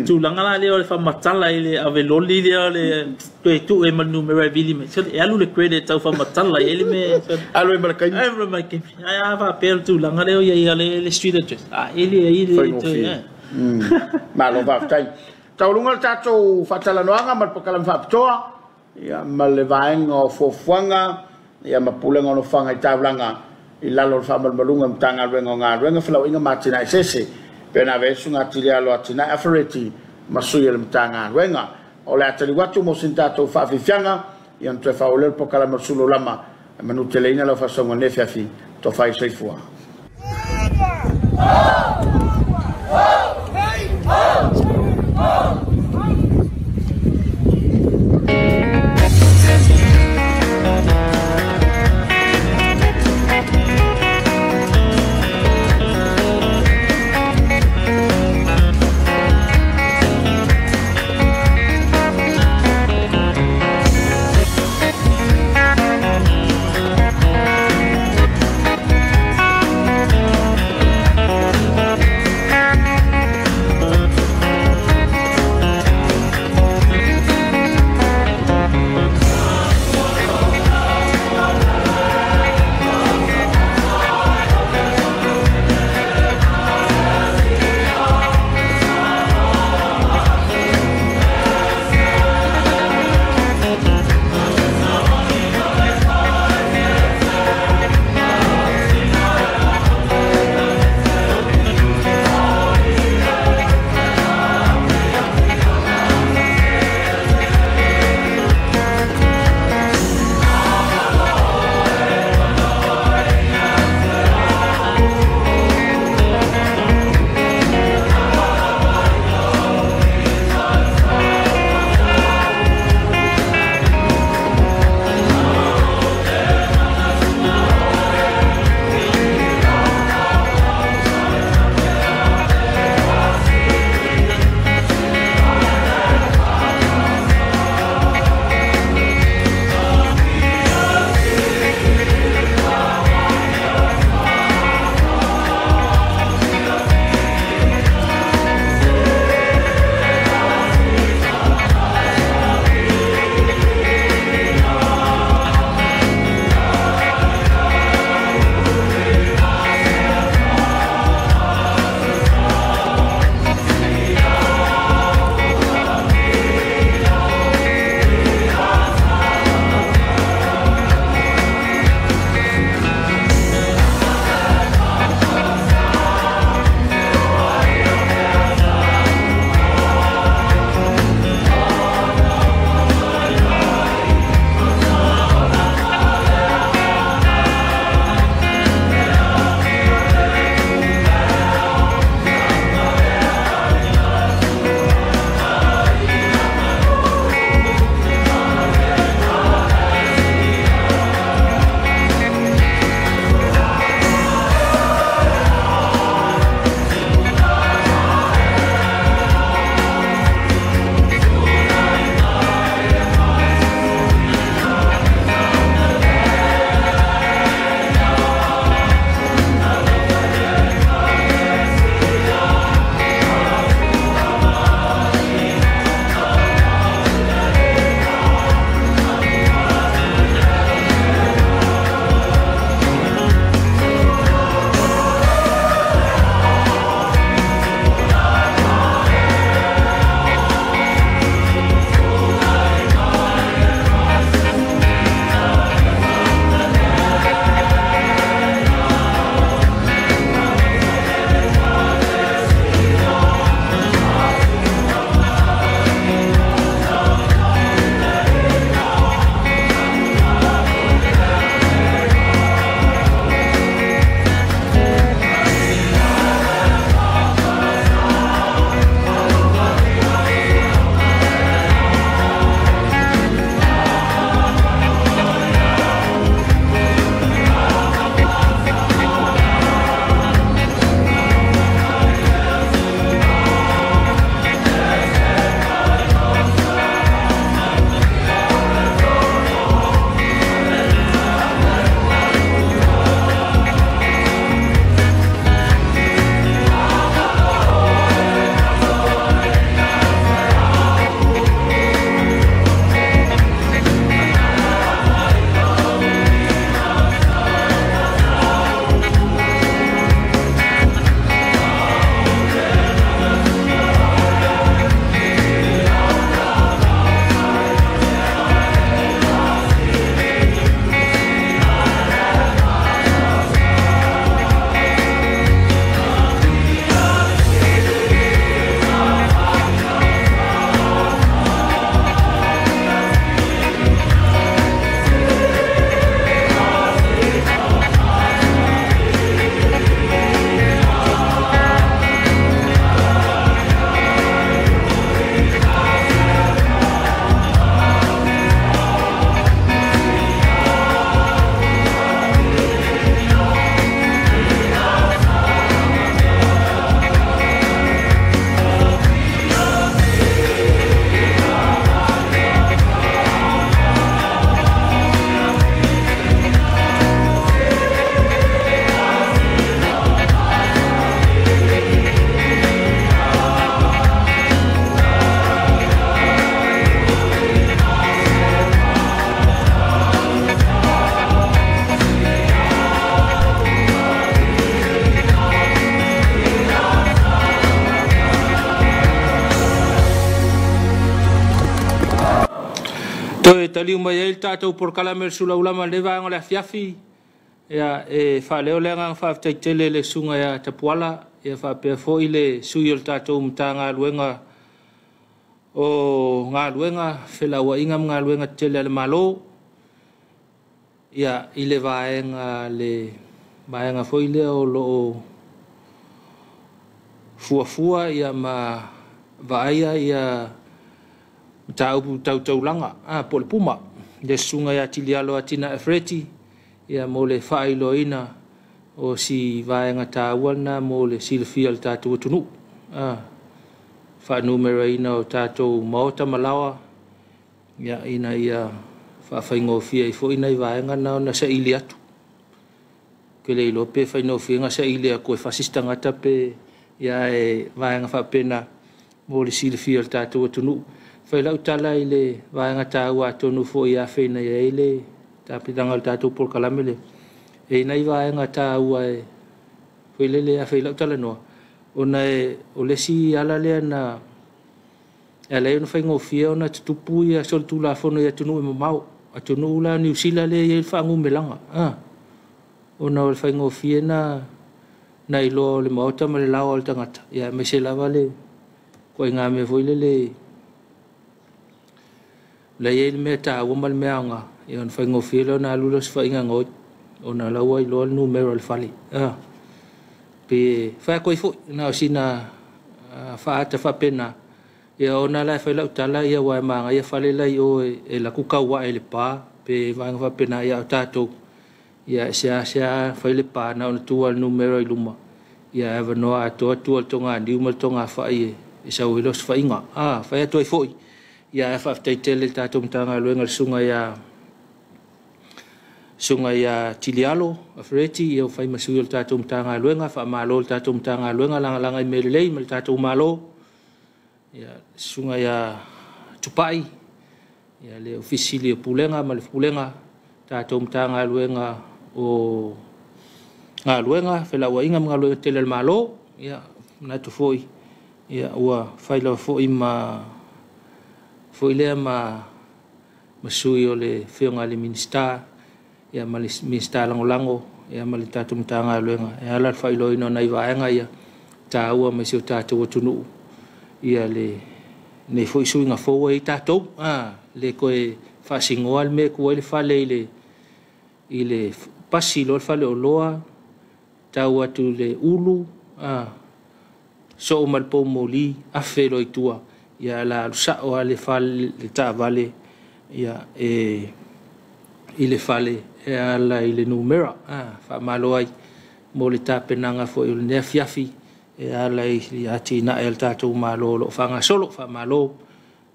Tulaga la lea o le faamatala i le ave loli lea o le toe tuu ai ma le numera e vili mai, e alu le credit tau faamatala i ai le mea. Alu ai ma le taimi. Alu ai ma le taimi. Ae a faapea o le tulaga lea o i ai le street address, a e leai le toe. Malo faafetai. Taualuga le tatou faatalanoaga ma le polokalame faapitoa ma le vaega o fuafuaga ma pulega o nofoaga i taulaga i lalo o le faamalumaluga o le Matagaluega o Galuega, Felauaiga ma Atinae Eseese, pei ona avea ai le Susuga Atili Alo Atinae Afereti ma sui o le Matagaluega. O le a taliu atu mo sina tatou faafiafiaga ona toe faaauau lea o le polokalame o le Sulu o Lama e manuteleina lau faasoaga i lenei afiafi. Tofa i soifua. taliu mai ai le tatou polokalame o le Sulaulama i lenei vaega o le afiafi. Ia, e faaleo le agaga faafetai tele i le susuga ia Tapuala, ia faapea foi le sui o le tatou Matagaluega o Galuega, Felauaiga ma Galuega Tetele a le Malo, ia, i le vaega foi lea o lo o fuafua ia ma vaaia ia mataupu tau taulaga, po o le Puma, le susuga ia Tilialo Atina Efreti, ia mo le faailoaina o si vaega taua lena mo le silafia o le tatou atunuu. Faanumeraina o tatou maota ma laoa, ia, ina ia faafaigofie ai foi nai vaega na ona saili atu. Ke le iloa pe faigofie na saili atu e fasi se tagata pe ia e vaega faapena mo le silafia o le tatou atunuu. Fai lau tala i le vaega taua atonu foi afei na iai le tapenaga o le tatou polokalame le e nai vaega taua e foi lele afei lau tala noa ona e o le si ala lea na e ala ai ona faigofie ona tutupu ia solitulafono i atunuu e mamao atunuu la Niu Sila lea e i ai le faanumelaga ona o le faigofie na iloa o le maota ma le laoa o le tagata ia aemaise lava le ituaiga mea foi lele la i ai le mea taua ma le mea aoga ia ona faigofie lea ona alu lea o se faiga gaoi ona la ua iloa le numera o le fale pe fai atu ai foi na o sina faata faapena ia ona la e fai lau tala ia ua e magaia fale la i o e laku tau ae le pa pe vaega faapena ia o tatou ia sea fai le pa na ona tua le numera i luma ia e avanoa atoa tua le toganiu ma le togafai e sau ai lea o se faiga fai atu ai foi ia e faafetai tele le tatou Matagaluega le susuga ia Tilialo Afereti ia fai ma sui o le tatou Matagaluega faamalo le tatou Matagaluega lagalaga i mea lelei ma le tatou Malo ia susuga ia Tupai ia le Ofisa Sili o Pulega ma le Pulega tatou Matagaluega o Galuega Felauaiga ma Galuega Tetele a le Malo ia manatu foi ia ua fai lava foi ma foi lea ma sui o le afioga i le Minisita ia ma le Minisita Lagolago ia ma le tatou Matagaluega e ala le faailoaina o nai vaega ia taua mai si o tatou atunuu ia le nei foi suiga fou ai tatou le toe faasinoa le mea tua i le fale i le pasi loa le fale o loa tau atu le ulu soo ma le poumoli afe loa i tua ia la alu sao lava le fale le taavale ia e i le fale e ala i le numera faamalo ai mo le tapenaga foi o lenei afiafi e ala i atinae a le tatou Malo o lo o faagasolo faamalo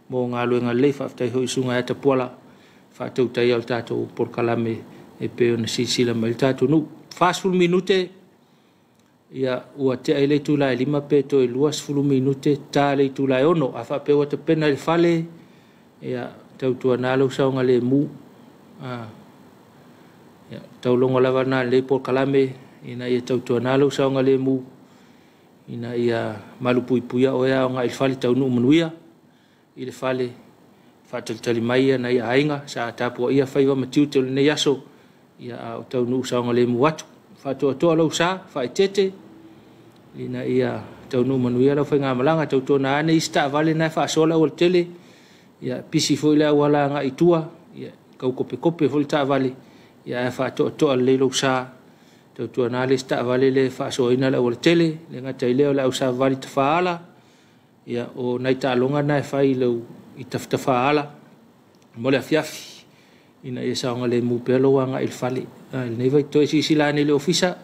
mo galuega lelei faafetai foi i susuga ia Tapuala faatautaia o le tatou polokalame e pei ona silasila mai le tatou nuu 40 minute ia ua tea i le itula e 5 pe toe 20 minute ta le itula e 6 a faapea ua tapena i le fale ia tautuana lou saogalemu ia taulogo lava na lenei polokalame ina ia tautuana lou saogalemu ina ia malupuipuia oe aoga i le fale taunuu manuia i le fale faatalitali mai ia nai aiga sa tapuaia faiva ma tiute o lenei aso ia a o taunuu saogalemu atu faatoatoa lou sa faaeteete ina ia taunuu manuia lau faigamalaga tautuana ane isi taavale na e faasoa le aualatele ia pisi foi le auala agai i tua ia tau kopekope foi le taavale ia ae faatoatoa lelei lou sa tautuana le isi taavale le faasoaina le aualatele le gata i lea o le ausavali tafaala ia o nai taaloga na e fai i tafatafaala mo le afiafi ina ia saogalemu pea lou agai i le fale lenei vaitau silasila ane i le ofisa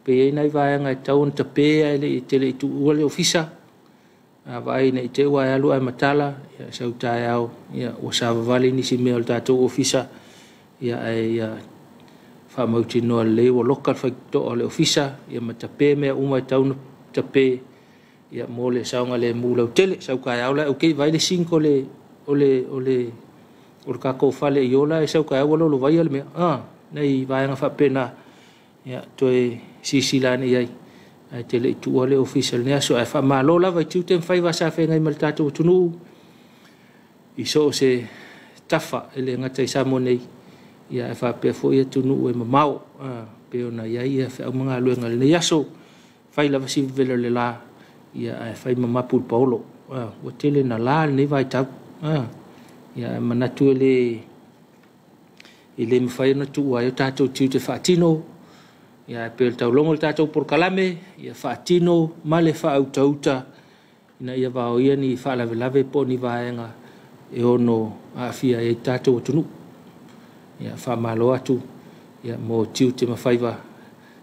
pe i ai nai vaega e tatau ona tape ae le i tele i tuua le ofisa a vaai ina i te ua e alu ae matala ia sau taeao ia ua savavali nisi mea o le tatou ofisa ia ae ia faamautinoa lelei ua loka le faitotoa o le ofisa ia ma tape mea uma e tatau ona tape ia mo le saogalemu lautele sau taeao la okay vai le sink o le o le tatou fale i ola e sau taeao ua lolovaia le mea nai vaega faapena ia toe silasila ane i ai ae tele i tuua le ofisa i lenei aso ae faamalo lava i tiute ma faiva sa feagai ma le tatou atunuu i so o se tafa e le gata i Samoa nei, ia e faapea foi atunuu e mamao, pei ona i ai ia feau ma galuega i lenei aso. Fai lava si vevela o le la, ia ae fai mamapu le paolo. Ua tele na la lenei vaitau. Ia ae manatu e le mafai ona tuua ai o tatou tiute faatino, ia ae pei o le taulogo o le tatou polokalame, ia faatino ma le faautauta ina ia vaoia ni faalavelave po o ni vaega e ono aafia ai tatou atunuu. Ia faamalo atu ia mo tiute ma faiva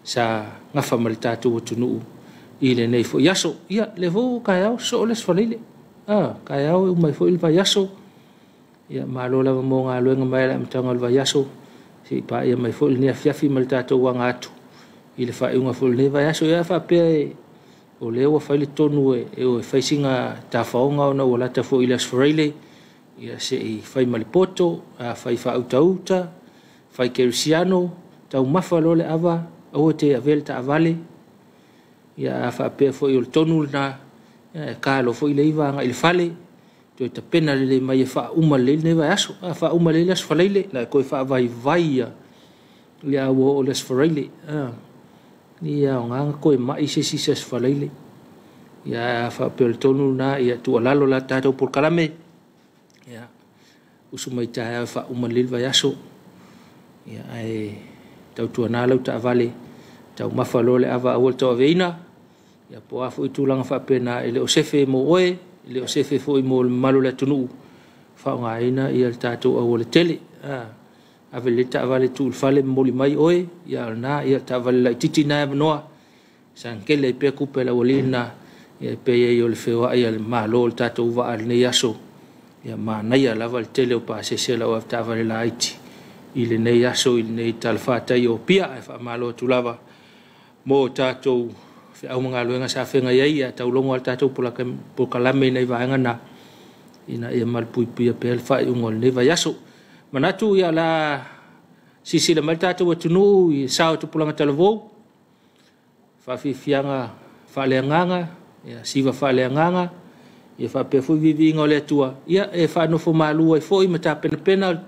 sa gafa ma le tatou atunuu i lenei foi aso. Ia lea foi ua taeao sosoo le Aso Faraile. Taeao e uma ai foi le vaiaso. Ia malo lava mo galuega mai le amataga o le vaiaso, se i paia mai foi lenei afiafi ma le tatou aga atu i le faaiuga foi o lenei vaiaso. Ia faapea o lea ua fai le tonu e o e fai sina tafaoga ona ua lata foi i le Aso Faraile, ia se i fai ma le poto, fai faautauta, fai kerisiano, taumafa loa le ava, aua te avea le taavale. Ia a faapea foi o le tonu lena, ia e kalo foi le iva agai i le fale, toe tapena lelei mai e faauma lelei lenei vaiaso. A faauma lelei le Aso Faraile, na e toe faavaivai ia ia ua oo i le Aso Faraile. Ia aoga na toe mai se isi se Aso Faraile. Ia a faapea o le tonu lena, ia tuualalo la tatou polokalame, ia usu mai taeao e faauma lelei le vaiaso. Ia ae tautuana lau taavale, taumafa loa le ava aua le tauaveina. Ia po o a foi tulaga faapena, e le o sefe mo oe, e le o sefe foi mo le mamalu o le atunuu, faaaogaina ia le tatou aualatele. Ave lelei taavale tuu i le fale momoli mai oe, ia o lena, ia taavale laitiiti na e avanoa, sagatele ai pea tupe a le aualii lena, ia e pei ai o le feoai a le Malo o le tatou vaa i lenei aso. Ia manaia lava le tele o pasese a lau avetaavale laiti i lenei aso, i lenei talafatai o Apia. Ae faamalo atu lava mo tatou feau ma galuega sa feagai ai, ia taulogo lava le tatou polokalame i nai vaega na, ina ia malupuipuia pea le faaiuga o lenei vaiaso. Manatu ia la silasila mai le tatou atunuu i sao o tupulaga talavou, faafiafiaga faaleagaga, ia siva faaleagaga, ia faapea foi viiviiga o le Atua, ia e faanofo malu ai foi ma tapenapena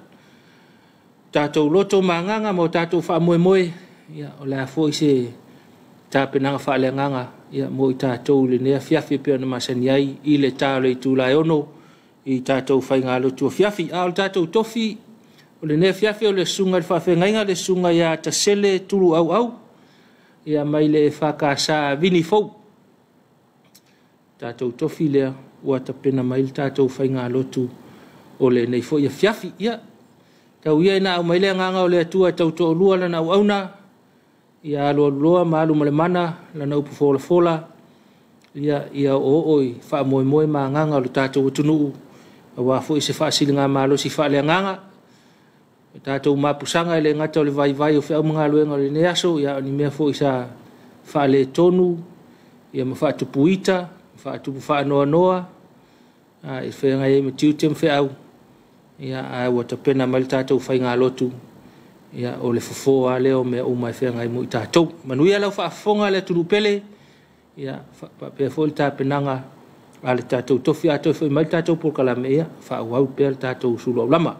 tatou loto ma agaga ma o tatou faamoemoe, ia o le a foi se tapenaga faaleagaga ia mo i tatou i lenei afiafi e pei ona masani ai i le ta o le itula e 6 i tatou faigalotu afiafi. A o le tatou tofi o lenei afiafi o le susuga i le faafeagaiga, le susuga ia Tasele Tuluauau, ia mai le FKS Vini Fou. Tatou tofi lea ua tapena mai le tatou faigalotu o lenei foi afiafi. Ia tau ia ina aumai le agaga o le Atua e tautoalua lana auauna, ia alualuloa ma alu ma le mana lana upu folafola, ia o'oo'o i faamoemoe ma agaga o le tatou atunuu, aua foi se faasiligamalosi faaleagaga, o tatou mapusaga e le gata o le vaivai o feau ma galuega o lenei aso, ia o ni mea foi sa faaletonu, ia ma faatupuita, faatupu faanoanoa, i feagai ai ma tiute ma feau, ia ae ua tapena mai le tatou faigalotu, ia o le fofo lava lea o mea uma e feagai mo i tatou. Manuia lau faafofoga le atunuu pele, ia faapea foi le tapenaga a le tatou tofi. A toe foi mai le tatou polokalame, ia faaauau pea le tatou sulu aulama.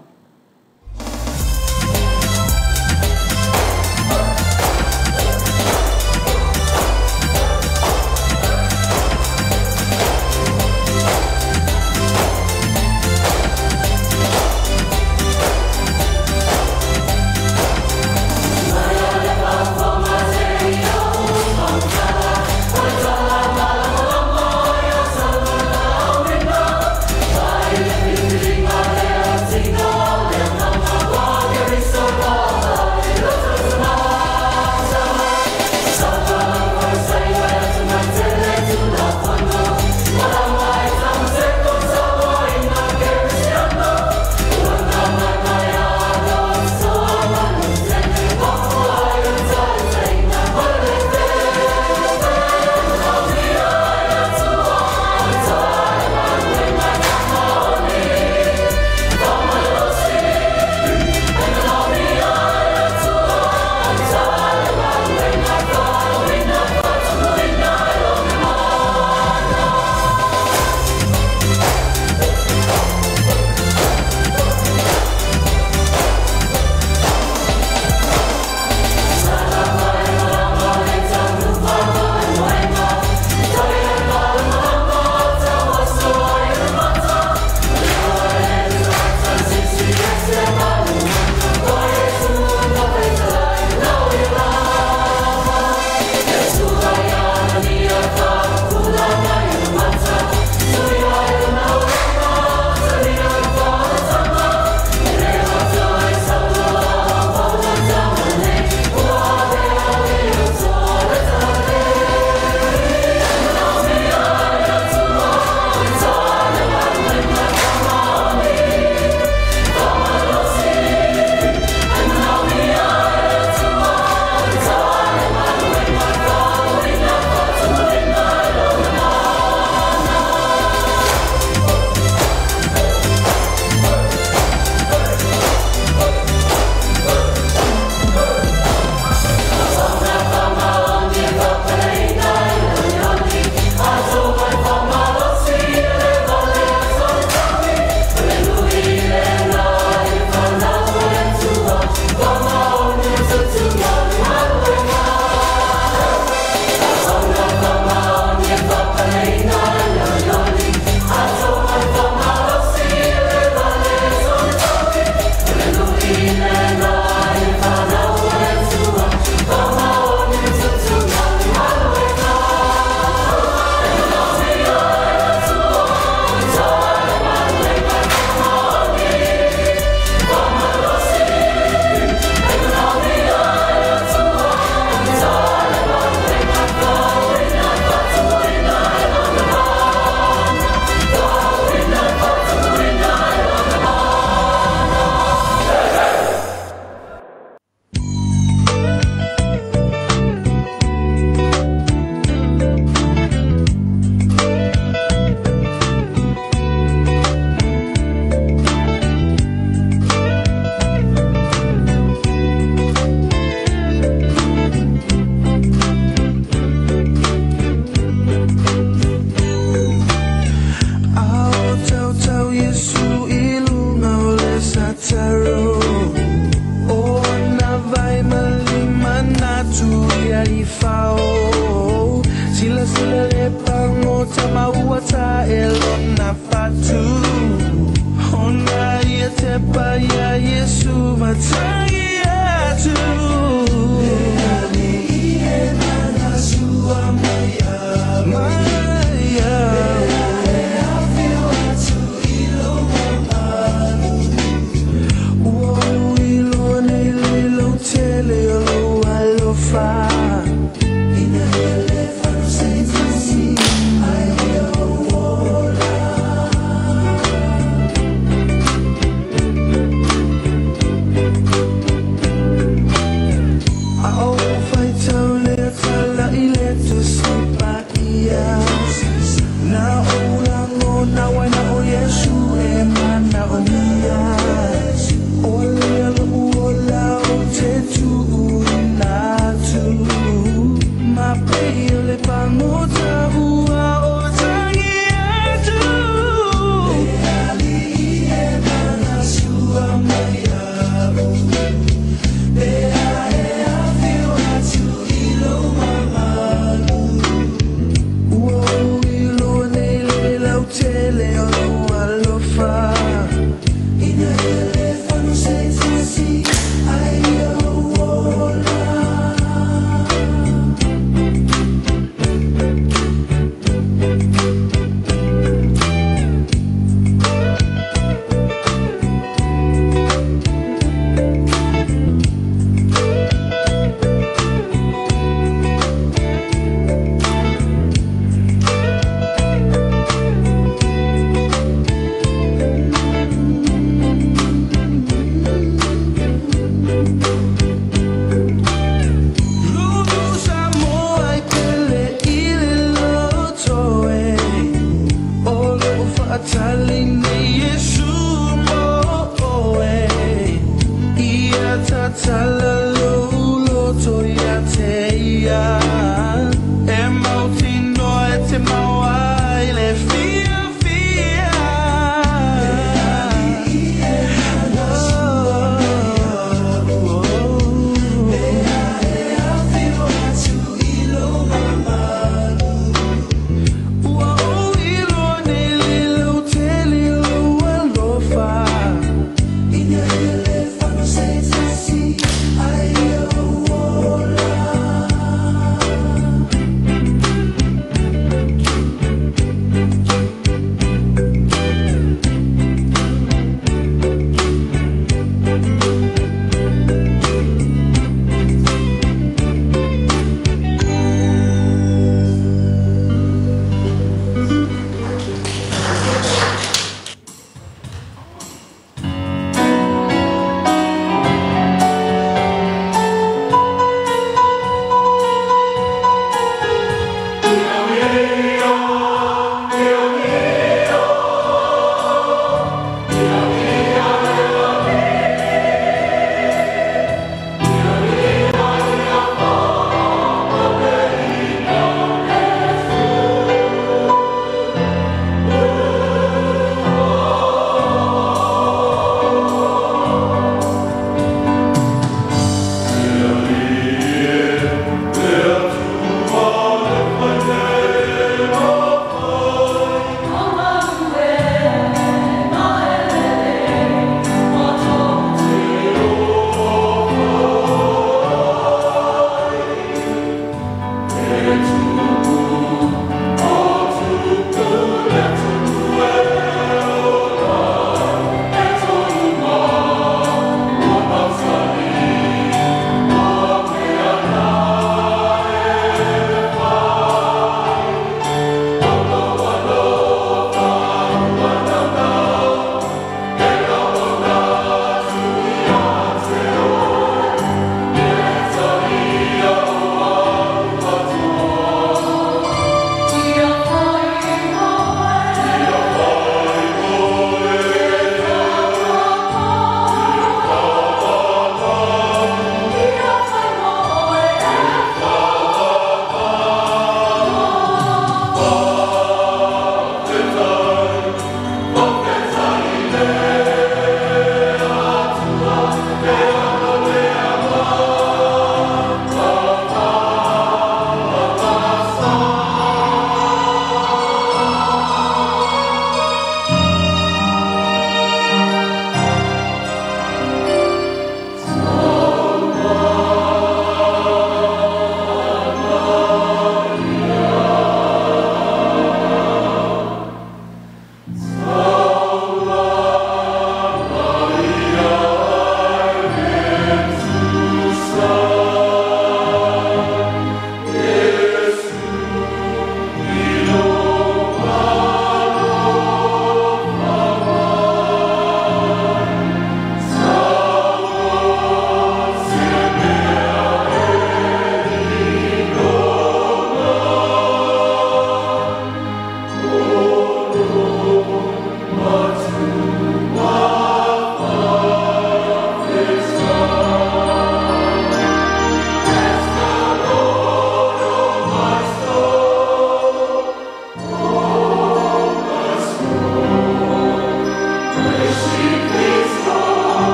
Thank you.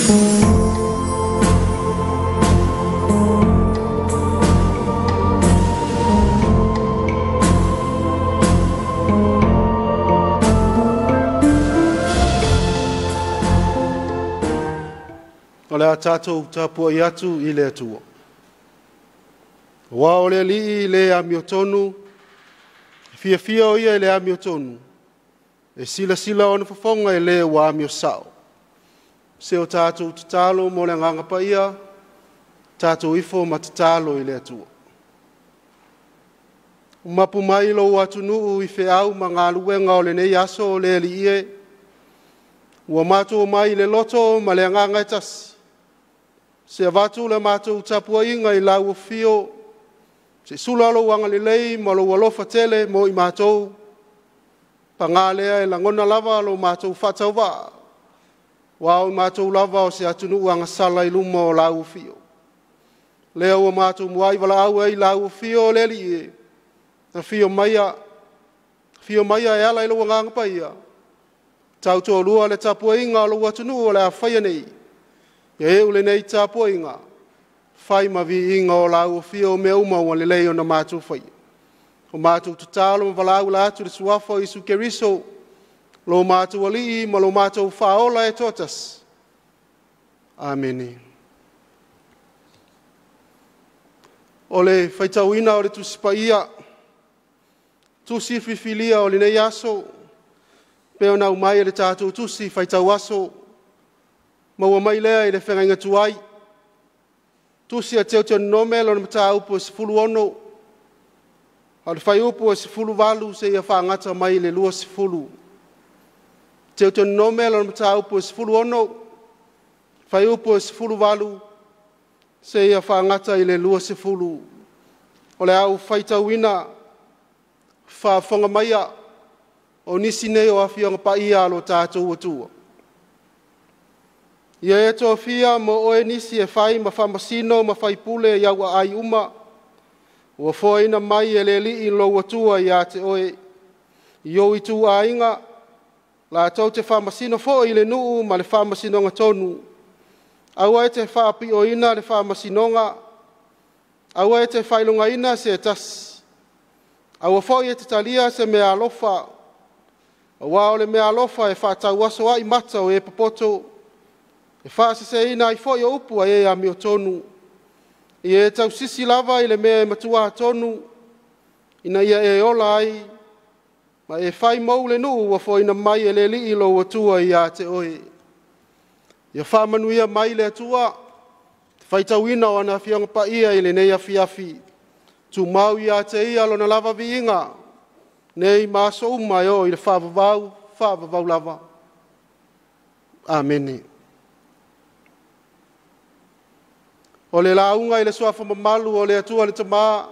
O le a tātou tapuai atu i le Atua. Ua o le alii le amiotonu, fiafia o ia i le amiotonu, e silasila ona fofoga e le ua amio sao. Se o tātou tatalo mo le agaga paia, tātou ifo ma tatalo i le Atua. Mapu mai lou atunuu i feau ma galuega o lenei aso o le alii e, ua matou mai le loto ma le agaga e tasi. Se avatu le matou tapuaiga i lau afio, se sula lou agalelei ma lou alofa tele mo i matou, pagā lea e lagona lava lo matou faatauvaa, ua o matou lava o se atunuu agasala i luma o lau afio. Lea ua matou muai valaau ai lau afio o le alii e, afio maia e ala i lou agaga paia, tautoalua le tapuaiga o lou atunuu o le a faia nei, ia eu lenei tapuaiga, fai ma viiga o lau afio o mea uma ua lelei ona matou faia. O matou tatalo ma valaau la atu le suafa o Iesu Keriso, lo matou alii ma lo matou faaola e toatasi. Amene. O le faitauina o le Tusi Paia, tusi filifilia o lenei aso, pe ona aumai e le tatou tusi faitau aso, maua mai lea i le feagaiga tuai, tusi a Teutonome lona mataupu e 16, a o le fuaiupu e 18 seia faagata mai le 20. Teutonome lona mataupu e 16, fuaiupu e 18 seia faagata i le 20. O le au faitauina faafofoga maia o nisi nei o afioga paia a lo tatou Atua. Ia e tofia mo oe nisi e fai ma faamasino ma faipule i au aai uma, ua foaina mai e le alii lou Atua ia te oe, i ou ituaiga, latou te faamasino foi i le nuu ma le faamasinoga tonu. Aua e te faapioina le faamasinoga, aua e te faailogaina se tasi, aua foi e te talia se mea alofa, aua o le mea alofa e faatauaso ai mata o e popoto, e faaseseina ai foi o upu a e amiotonu. Ia e tausisi lava i le mea e matua tonu, ina ia e ola ai, ma e fai mou le nuu ua foaina mai e le alii lou Atua ia te oe. Ia faamanuia mai le Atua, te faitauina o ana afioga paia i lenei afiafi, tumau ia te ia lona lava viiga, nei ma aso uma e oo i le faavavau, faavavau lava. Amene. O le lauga i le suafa mamalu o le Atua le Tamā,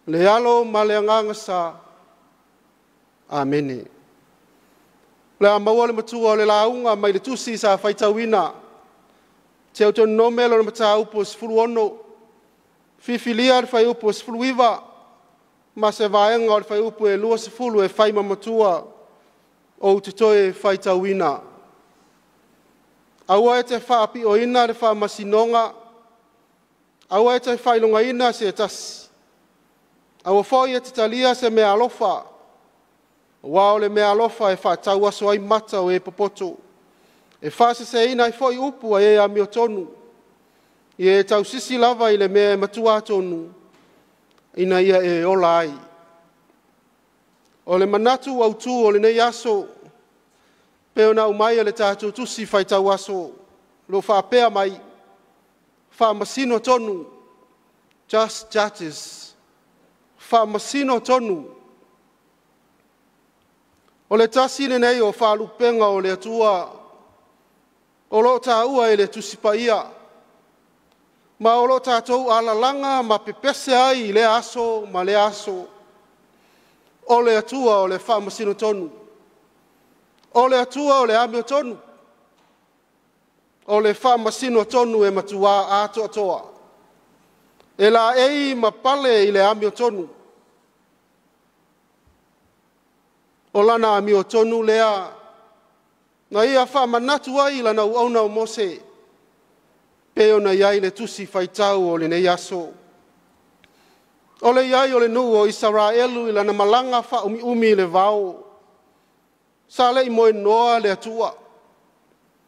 le Alo ma le Agaga Sa. Amene. O le a maua le matua o le lauga mai le tusi sa faitauina, Teutonome lona mataupu e 16, fifilia le fuaiupu e 19, ma se vaega o le fuaiupu e 20 e fai ma matua ou te toe faitauina. Aua e te faapioina le faamasinoga, aua e te faailogaina se tasi, aua foi e te talia se mea alofa, aua o le mea alofa e faatauaso ai mata o e popoto, e faaseseina ai foi upu a e amiotonu, ia e tausisi lava i le mea e matua tonu, ina ia e ola ai. O le manatu autū o lenei aso, pe ona aumai e le tatou tusi faitau aso, lo faapea mai, faamasino tonu, just judges, faamasino tonu. O le tasi lenei o faalupega o le Atua, o loo tāua e le Tusi Paia, ma o loo tātou alalaga ma pepese ai i lea aso ma lea aso. O le Atua o le faamasino tonu, o le Atua o le amiotonu, o le faamasino tonu e matua atoatoa, e laei ma pale i le amiotonu. O lana amiotonu lea Na ia faamanatu ai lana auauna o Mose, pe ona i ai le tusi faitau o lenei aso. O le iai o le nuu o Isaraelu i lana malaga faaumiumi i le vao. Sa le i moe noa le Atua.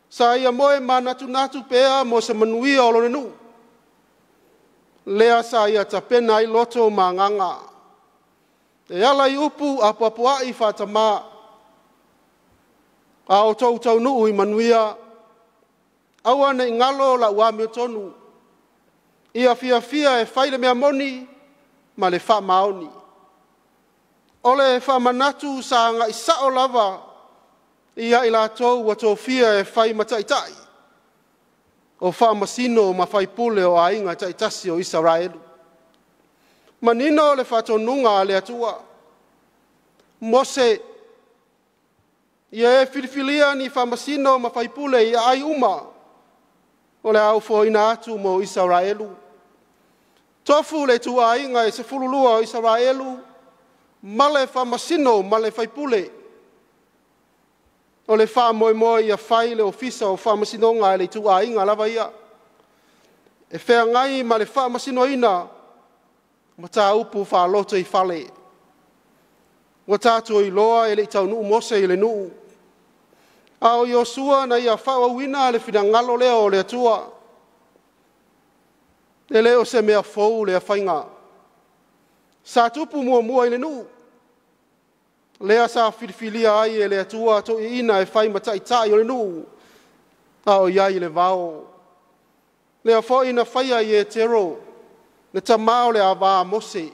Sa ia moe manatunatu pea mo se manuia o lona nuu. Lea sa ia tapena ai loto ma agaga. E ala i upu apoapoai faatamā. A o tou taunuu i manuia, aua ne i galo lau amiotonu, ia fiafia e fai le mea moni ma le faamaoni. O le faamanatu sa agai sao lava ia i latou ua tofia e fai ma taitai, o faamasino ma faipule o aiga taitasi o Isaraelu. Manino le faatonuga a le Atua, Mose, ia e filifilia ni faamasino ma faipule i aai uma o le a ofoina atu mo Isaraelu. Tofu le ituaiga e 12 o Isaraelu ma le faamasino ma le faipule. O le faamoemoe ia fai le ofisa o faamasinoga e le ituaiga lava ia. E feagai ma le faamasinoina mataupu faaloto i fale. Ua tatou iloa e le i taunuu Mose i le nuu. A o Iosua na ia faaauauina le finagalo lea o le Atua. E le o se mea fou lea faiga. Sa tupu muamua i le nuu. Lea sa filifilia ai e le Atua toeaiina e fai ma taitai o le nuu, a o i ai i le vao. Lea foi na faia i Etero, le tamā o le ava a Mose.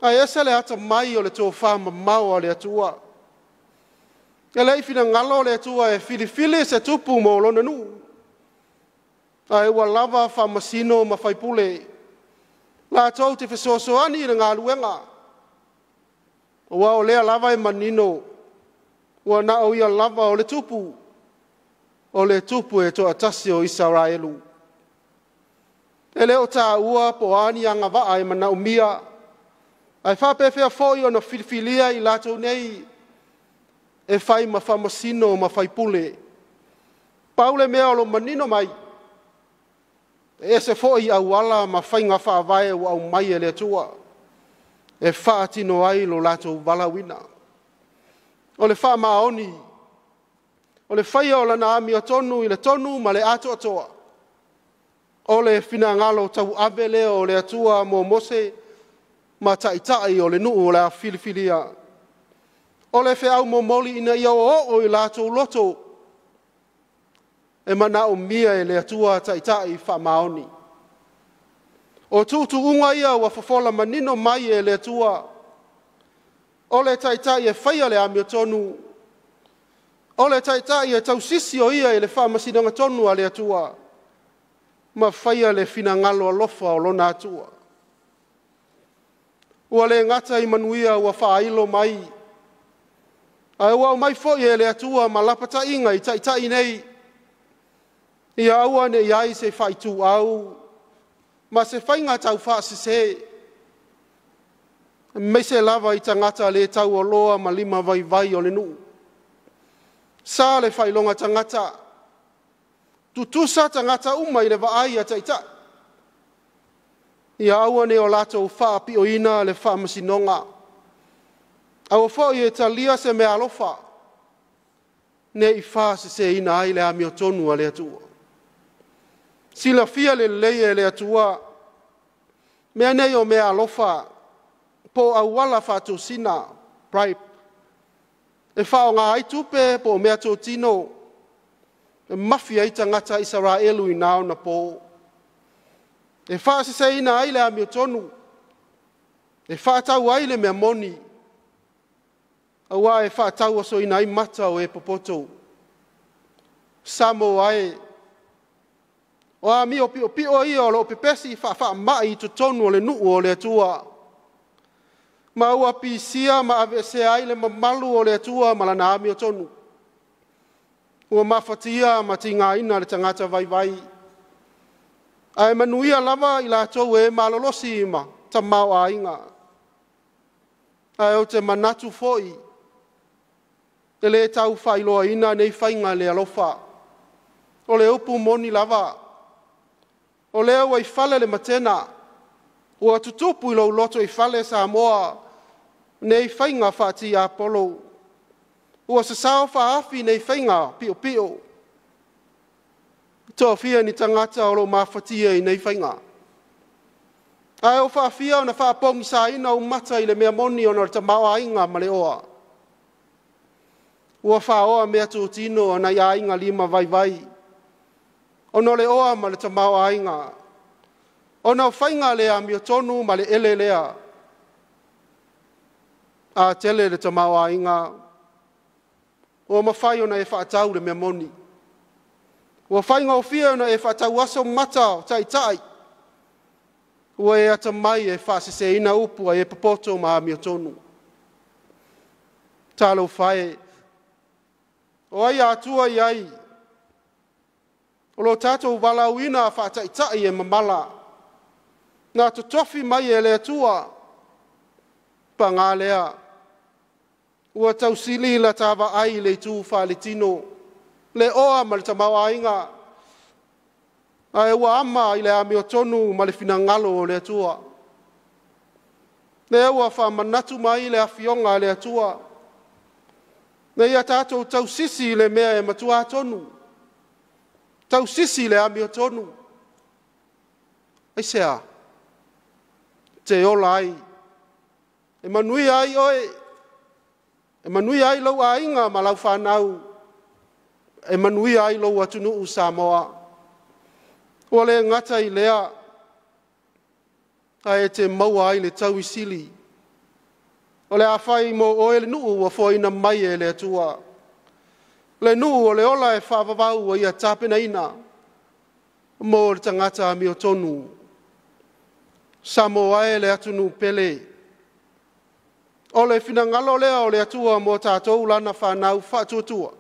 Ae ese le atamai o le tofa mamao a le Atua. E le i finagalo le Atua e filifili se tupu mo lona nuu, ae ua lava faamasino ma faipule, latou te fesoasoani i le galuega. Ua o lea lava e manino, ua na o ia lava o le tupu e toatasi o Isaraelu. E le o tāua po o a ni agavaa e manaomia, ae faapefea foi ona filifilia i latou nei e fai ma faamasino ma faipule. Pau le mea o lo manino mai, e ese foi auala ma faiga faavae ua aumai e le Atua e faatino ai lo latou valaauina. O le faamaoni, o le faia o lana amiotonu i le tonu ma le atoatoa, o le finagalo tauave lea o le Atua mo Mose ma taitai o le nuu o le a filifilia. O le feau momoli ina ia oo i latou loto e manaomia e le Atua taitai faamaoni. O tuutuuga ia ua fofola manino mai e le Atua. O le taitai e faia le amiotonu, o le taitai e tausisi o ia i le faamasinoga tonu a le Atua, ma faia le finagalo alofa o lona Atua. Ua le gata i manuia ua faailo mai, ae ua aumai foi e le Atua ma lapataiga i taitai nei, ia aua ne i ai se faaituau ma se faiga taufaasese, aemaise lava i tagata le taualoa ma lima vaivai o le nuu. Sa le faailoga tagata, tutusa tagata uma i le vaai a taitai, ia aua ne i o latou faapioina le faamasinoga. Aua foi e talia se mea alofa, ne i faaseseina ai le amiotonu a le Atua. Silafia lelei e le Atua, mea nei o mea alofa, po o auala faatosina, bribe, e faaaoga ai tupe po o mea totino, e mafi ai tagata Isaraelu i na ona po. E faaseseina ai le amiotonu, e faatau ai le mea moni, aua e faatauasoina ai mata o e popoto. Samoa e, o amio piopio ia o loo pepesi faafaamai i totonu o le nuu o le Atua. Ma ua pisia ma aveesea ai le mamalu o le Atua ma lana amiotonu. Ua mafatia ma tigaina le tagata vaivai. Ae manuia lava i latou e malolosi ma tamaoaiga. Ae ou te manatu foi, E le tau faailoaina nei faiga le alofa. O le upu moni lava. O lea ua i fale le matena, ua tutupu i lou loto i fale Samoa, nei faiga faatiapolo. Ua sasao faaafi nei faiga piopio. Toafia ni tagata o lo o mafatia i nei faiga. Ae o faafia ona faapogisaina umata i le mea moni ona o le tamaoaiga ma le oa. Ua faaoa mea tutino a nai aiga lima vaivai, ona o le oa ma le tamaoaiga, ona o faiga le amiotonu ma le ele lea. A tele le tamaoaiga, ua mafai ona e faatau le mea moni. Ua faigofie ona e faatau aso mata o taitai, ua e atamai e faaseseina upu a e popoto ma amiotonu. Talofa e, o ai a Atua i ai, o lo tatou valaauina faataitai e mamala, na totofi mai e le Atua, paga lea, ua tausili la ta vaai i le itu faaletino, le oa ma le tamaoaiga, ae ua ama i le amiotonu ma le finagalo o le Atua. Lea ua faamanatu mai le afioga a le Atua, na ia tatou tausisi i le mea e matua tonu, tausisi i le amiotonu. Aisea? Te ola ai, e manuia ai oe, e manuia ai lou aiga ma lau fanau, e manuia ai lou atunuu Samoa. Ua le gata i lea, ae te maua ai le tauisili. O le a fai mo oe le nuu ua foaina mai e le Atua. Le nuu o le ola e faavavau ua ia tapenaina mo le tagata amiotonu. Samoa e le atunuu pele. O le finagalo lea o le Atua mo tatou lana whanau faatuatua.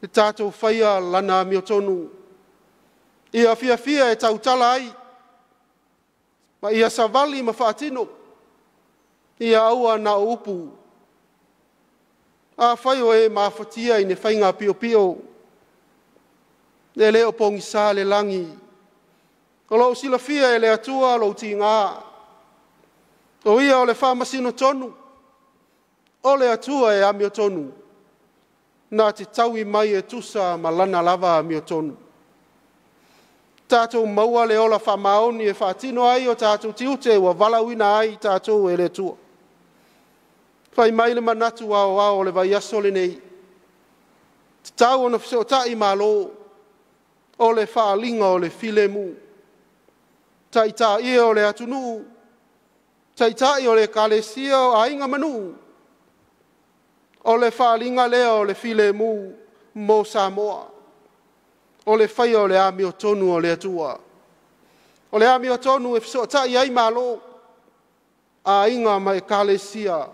E tatou whaia lana amiotonu. Ia fiafia e tautala ai, ma ia savali ma faatino, ia aua na o upu. A fai o e mafatia i ne whainga piopio, e le o pogisa le lagi. O lou silafia e le Atua lou tiga. O ia o le faamasino tonu, o le Atua e amiotonu, na te taui mai e tusa ma lana lava amiotonu. Tātou maua le ola faamaoni e faatino ai o tātou tiute ua valauina ai tātou e le Atua. Fai mai le manatu ao ao o le vaiaso lenei. Te tau ona fesotai malo o le faaaliga o le filemu. Taitai o le atunuu, taitai o le ekalesia o aiga manu, o le faaaliga lea o le filemu mo Samoa. O le whaia o le amiotonu o le Atua. O le amiotonu e fesotai ai malo, aiga ma ekalesia,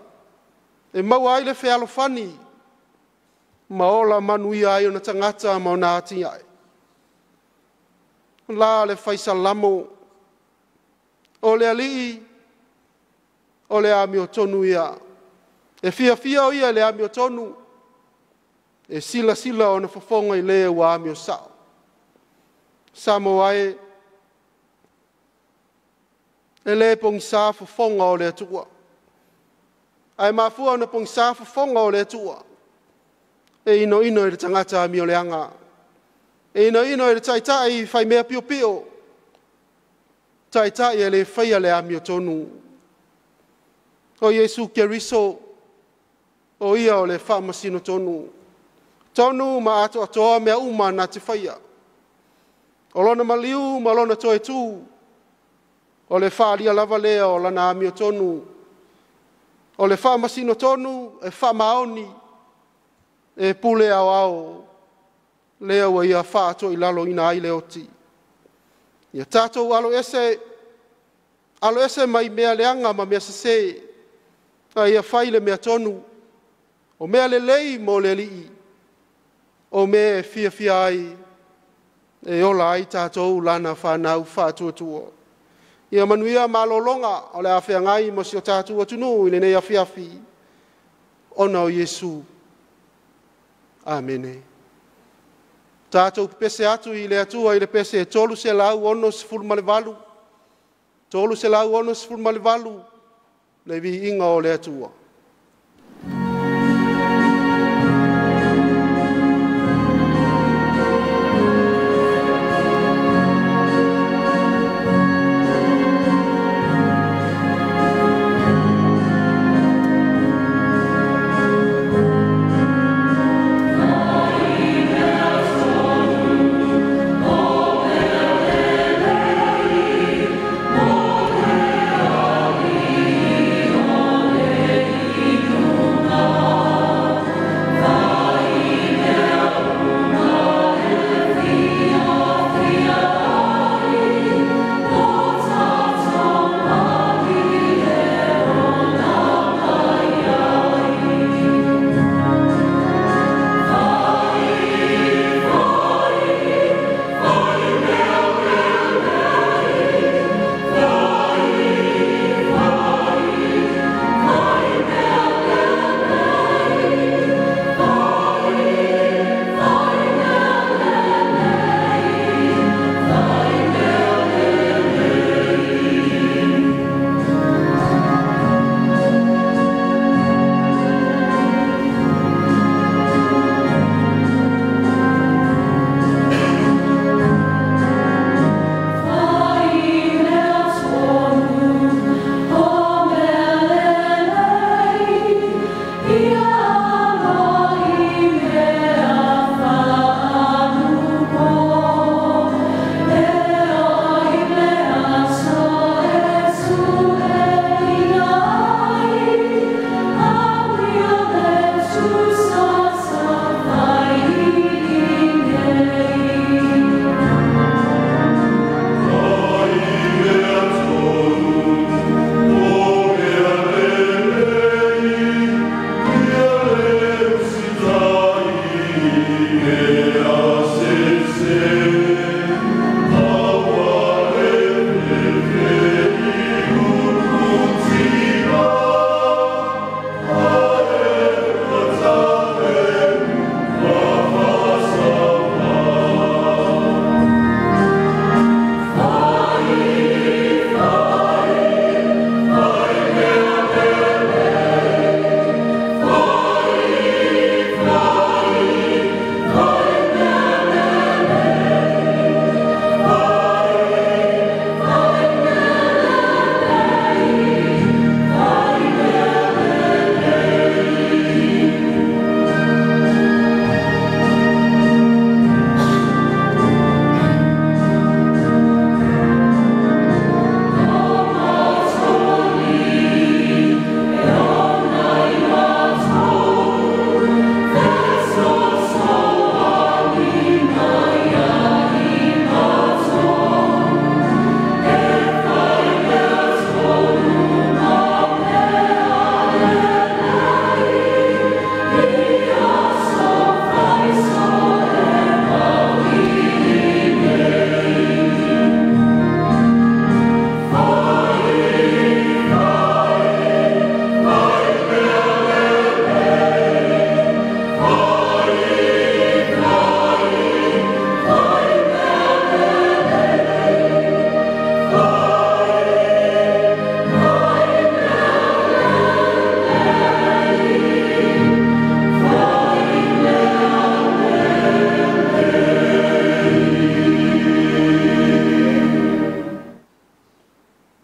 e maua ai le fealofani, ma ola manuia ai ona tagata ma ona atiae. La le faisalamo, o le alii, o le amiotonu ia. E fiafia o ia le amiotonu, e silasila ona fofoga i le ua amio sao. Samoa e, e le pogisa fofoga o le Atua. Ae mafua ona pogisa fofoga o le Atua, e inoino i le tagata amioleaga. E inoino i le taitai faimea piopio, taitai e le faia le amiotonu. O Iesu Keriso, o ia o le faamasino tonu. Tonu ma atoatoa mea uma na te faia. O lona maliu ma lona toe tu, o le faalia lava lea o lana amiotonu. O le faamasino tonu e faamaoni, e pule aoao, lea ua ia faatoilaloina ai le oti. Ia tātou alo ese mai mea leaga ma mea sese, a ia fai le mea tonu, o mea lelei mo le alii, o mea e fiafia ai, e ola ai tātou lana whanau faatuatua. Ia manuia malologa o le a feagai mo si o tātou atunuu i lenei afiafi, ona o Iesu. Amene. Tatou pese atu i le Atua i le pese 368, 368, le viiga o le Atua.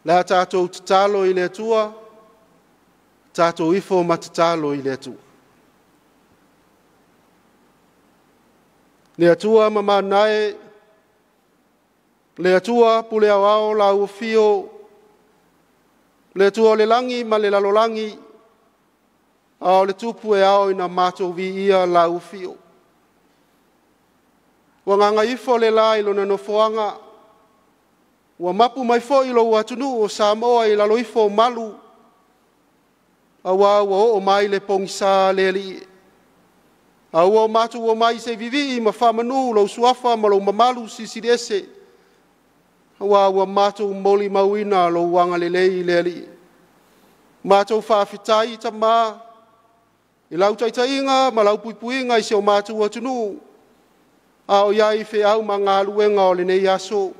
La tātou tatalo i le Atua, tātou ifo ma tatalo i le Atua. Le Atua mamanae, le Atua pule au ao la ufio, le Atua o le langi ma le lalolangi, a o le tupu e ao ina mātou vi ia la ufio. Ua nganga ifo le la i lona nofoaga, ua mapu mai foi lou atunuu o Samoa i lalo ifo o malu, aua ua oo mai le pogisa le Alii. A ua o matou o mai se vivii ma faamanu lou suafa ma lou mamalu silisili ese, aua ua matou molimauina lou agalelei i le Alii. Matou faafetai Tamā, I lau taitaiga ma lau puipuiga i si o matou atunuu, a o iai feau ma galuega o lenei aso.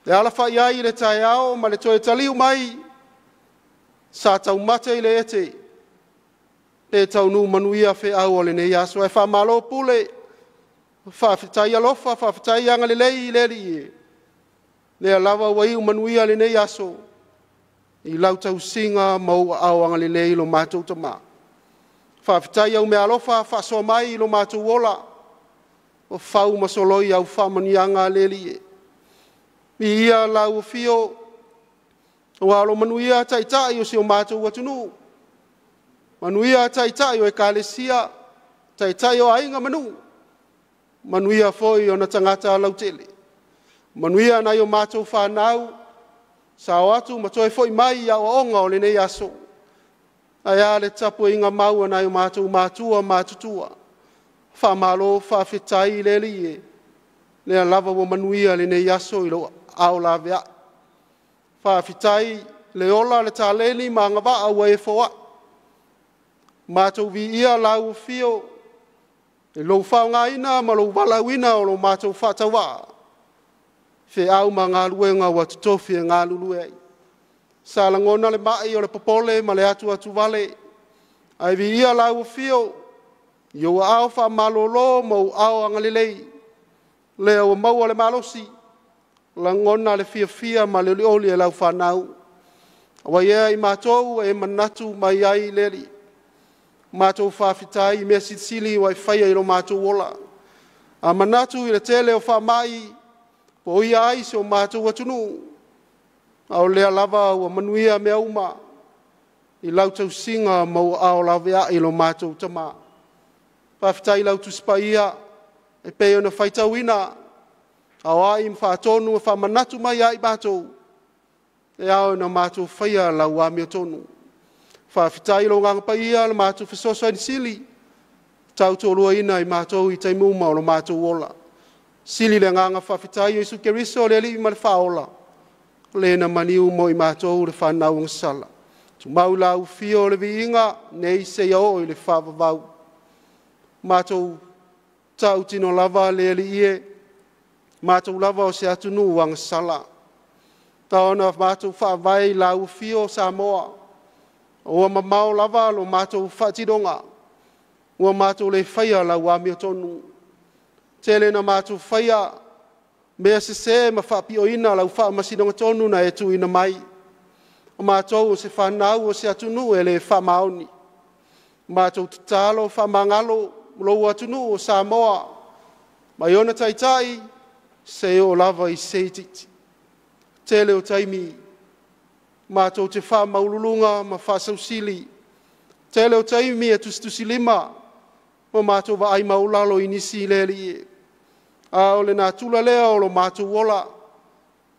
E alafai ai i le taeao ma le toe taliu mai, sa taumate i le ete, pe taunuu manuia feau o lenei aso. Ae faamalo pule, faafetai alofa, faafetai agalelei i le Alii, lea lava ua iu manuia lenei aso, i lau tausiga ma ou aao agalelei i lo matou tama. Faafetai au meaalofa faasoa mai i lo matou ola, o fau ma soloi au faamanuiaga a le Alii. Viia lau afio, ua alo manuia taitai o si o matou atunuu, manuia taitai o Ekalesia, taitai o aiga ma nuu, manuia foi ona tagata lautele, manuia nai o matou fanau, sao atu ma toe foi mai i aoaoga o lenei aso. Ae a le tapuaiga mau a nai o matou matua matutua, faamalo faafetai i le Alii, lea lava ua manuia lenei aso i lou ao laveai. Faafetai le ola le taleni ma agavaa ua e foai. Matou viia lau afio i lou faaaogaina ma lou valaauina o lo matou faatauvaa, feau ma galuega ua totofi e galulue ai. Sa lagona le mai o le popole ma le atuatuvale, ae viia lau afio i ou aao faamalolo ma ou aao agalelei, lea ua maua le malosi, lagona le fiafia ma le olioli e lau fanau. Ua i ai matou e manatu mai ai le Alii, matou faafetai i mea silisili ua e faia i lo matou ola. A manatu i le tele o faamai, o ia ai si o matou atunuu, a o lea lava ua manuia mea uma i lau tausiga ma ou aao laveai i lo matou tama. Faafetai i lau Tusi Paia e pei ona faitauina, aoai ma faatonu ma faamanatu mai ai matou, e ao ona matou faia lau amiotonu. Faafetai i lou Agaga Paia le matou fesoasoani sili, tautoaluaina i matou i taimi uma o lo matou ola. Sili le agaga faafetai o Iesu Keriso le Alii ma le Faaola, le na maliu mo i matou le fanau agasala. Tumau lau afio o le viiga, nei seia oo i le faavavau. Matou tautino lava le Alii e, matou lava o se atunuu agasala. Taona matou faavae i lau afio o Samoa, ua mamao lava lo matou faatinoga, ua matou le faia lau amiotonu. Tele na matou faia mea sese ma faapioina lau faamasinoga tonu na e tuuina mai. O matou o se fanau o se atunuu e le faamaoni. Matou tatalo faamagalo lou atunuu o Samoa, mai ona taitai seia oo lava i se itiiti. Tele o taimi matou te faamaululuga ma faasausili, tele o taimi e tusitusilima ma matou vaai maulalo i nisi le Alii. A o le natura lea o lo matou ola,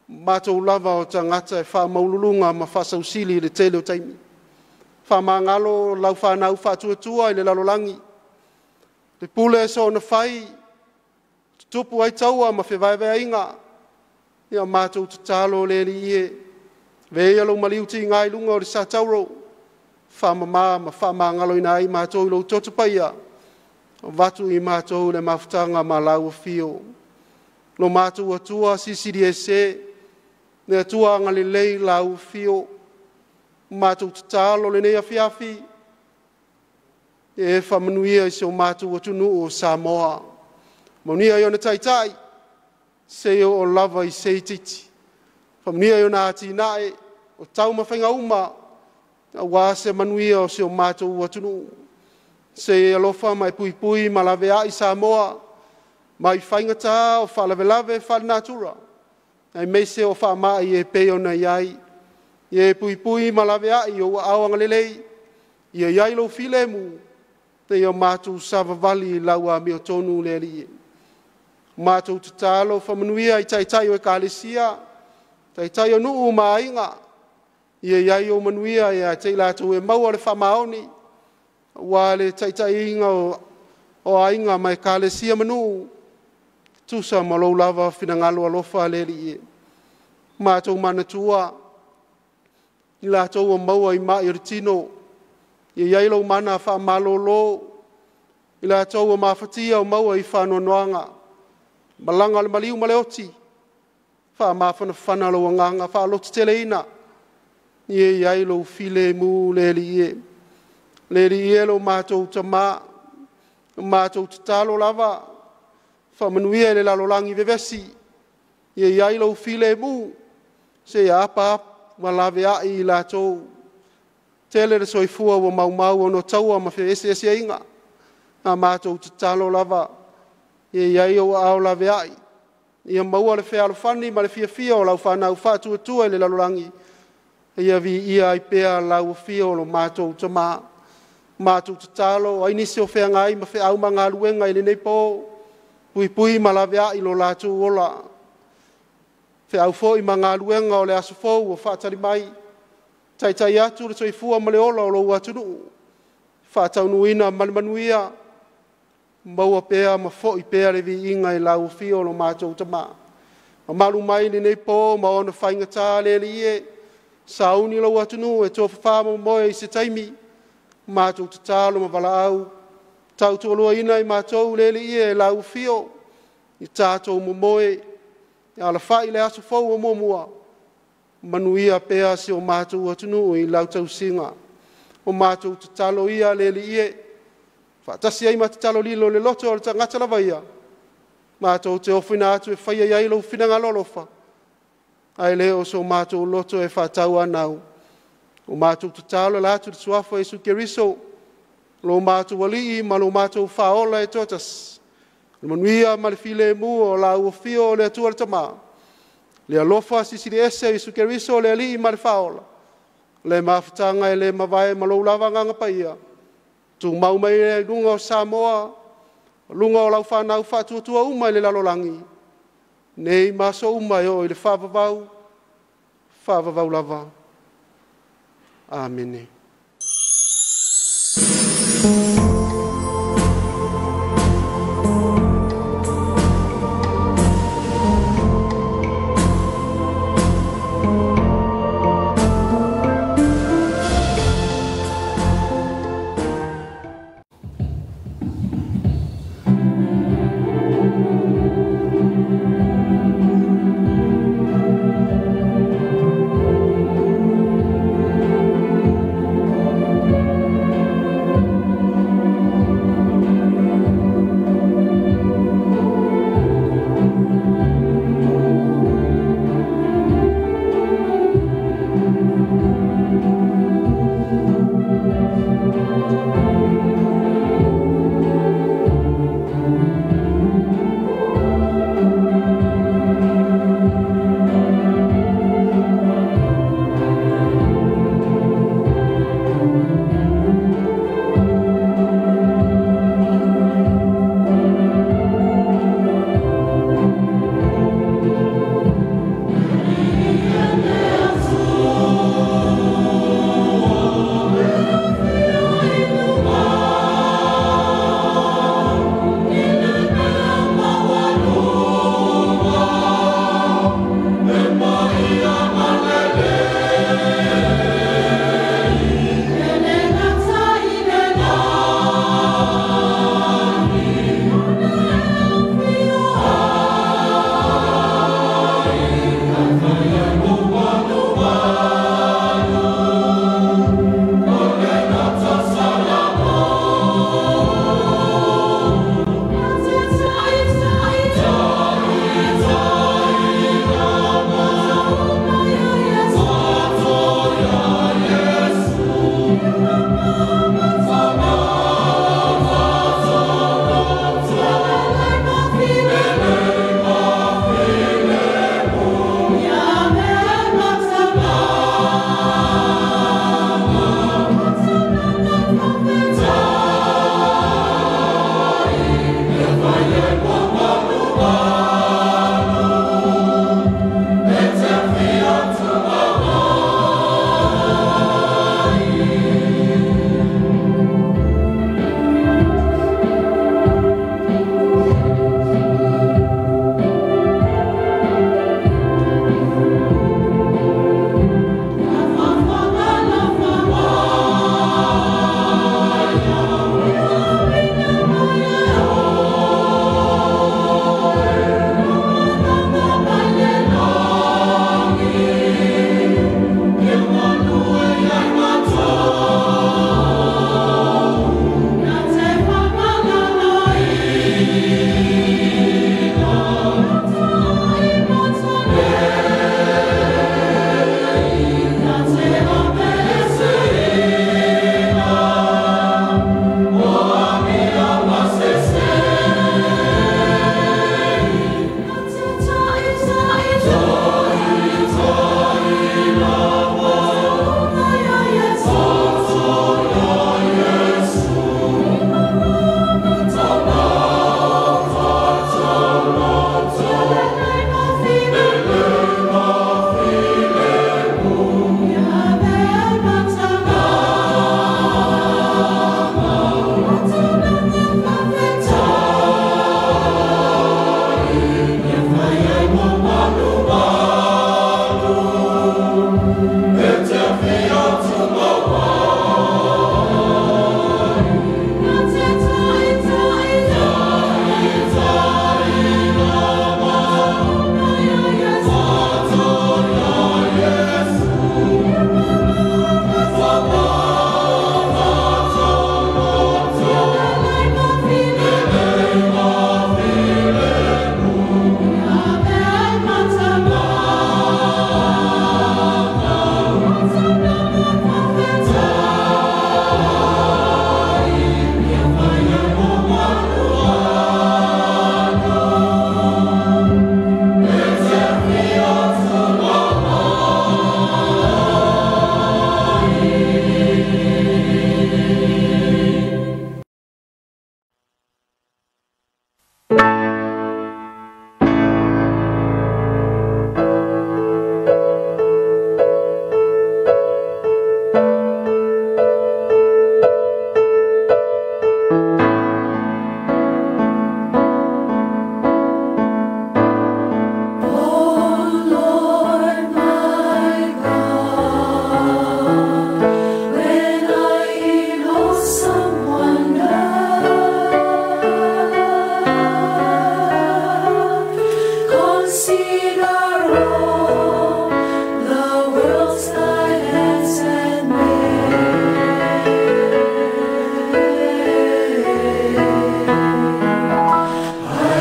matou lava o tagata e faamaululuga ma faasausili i le tele o taimi. Faamagalo lau fanau faatuatua i le lalolagi, le pule soona fai, tutupu ai taua ma fevaevaeaiga, ia matou tatalo le Alii e, veia lou maliu tiga i luga o le satauro, faamama ma faamagaloina ai matou i lou toto paia, avatu i matou le mafutaga ma lau afio. Lo matou Atua silisili ese, le Atua agalelei lau afio, matou tatalo lenei afiafi, e faamanuia i si o matou atunuu o Samoa. Manuia i ona taitai, seia oo lava i se itiiti. Faamanuia i ona atinae, o taumafaiga uma, aua se manuia o si o matou atunuu. Se alofa ma e puipui ma laveai Samoa, mai faigata o faalavelave faalenatura, aemaise o faamai e pei ona i ai. Ia e puipui ma laveai ou aao agalelei, ia i ai lou filemu, ia matou savavali i lau amiotonu le Alii. Matou tatalo faamanuia i taitai o Ekalesia, taitai o nuu ma aiga, ia i ai ou manuia ia te i latou e maua le faamaoni, aua le taitaiina o aiga ma Ekalesia ma nuu, tusa ma lou lava finagalo alofa le Alii. Matou manatua i latou ua maua i mai o le tino, Ia i ai lou mana faamalōlō i latou ua mafatia o maua i faanoanoaga, malaga o le maliu ma le oti, faamafanafana lou agaga faalototeleina, ia i ai lou filemu le Alii e. Le Alii e lo matou Tamā, o matou tatalo lava, faamanuia i le lalolagi vevesi, ia i ai lou filemu, seia apa ma laveai i latou. Tele le soifua ua maumau ona o taua ma feeseeseaiga, a matou tatalo lava, ia i ai ou aao laveai, ia maua le fealofani ma le fiafia o lau fanau faatuatua i le lalolagi, ia viia ai pea lau afio o lo matou Tamā. Matou tatalo, o ai nisi o feagai ma feau ma galuega i lenei po, puipui ma laveai lo latou ola. Feau foi ma galuega o le aso fou ua faatali mai, taitai atu le soifua ma le ola o lou atunuu, faataunuuina ma le manuia, maua pea ma foi pea le viiga i lau afio o lo matou Tamā. Mamalu mai lenei po ma ona faigata le Alii e, sauni lou atunuu e tofafa momoe i se taimi, matou tatalo ma valaau, tautoaluaina i matou le Alii e lau afio, i tatou momoe, alafai le aso fou o muamua, manuia pea si o matou atunuu i lau tausiga. O matou tatalo ia le Alii e, faatasi ai ma tatalo lilo i le loto o le tagata lava ia, matou te ofoina atu e faia i ai lou finagalo alofa, ae le o so matou loto e faatauanau. O matou tatalo la atu i le suafa o Iesu Keriso, lo matou Alii ma lo matou Faaola e toatasi, le manuia ma le filemu o lau afio o le Atua le Tamā, le alofa silisili ese o Iesu Keriso le Alii ma le Faaola, le mafutaga e le mavae ma lou lava agaga paia, tumau mai ai i luga o Samoa, luga o lau fanau faatuatua uma i le lalolagi, nei ma aso uma e oo i le faavavau, faavavau lava. Amene.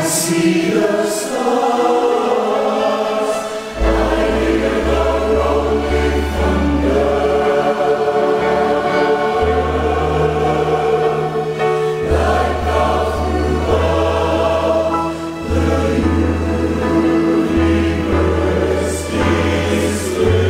see the stars, I hear the rolling thunder, like thou throughout the universe display.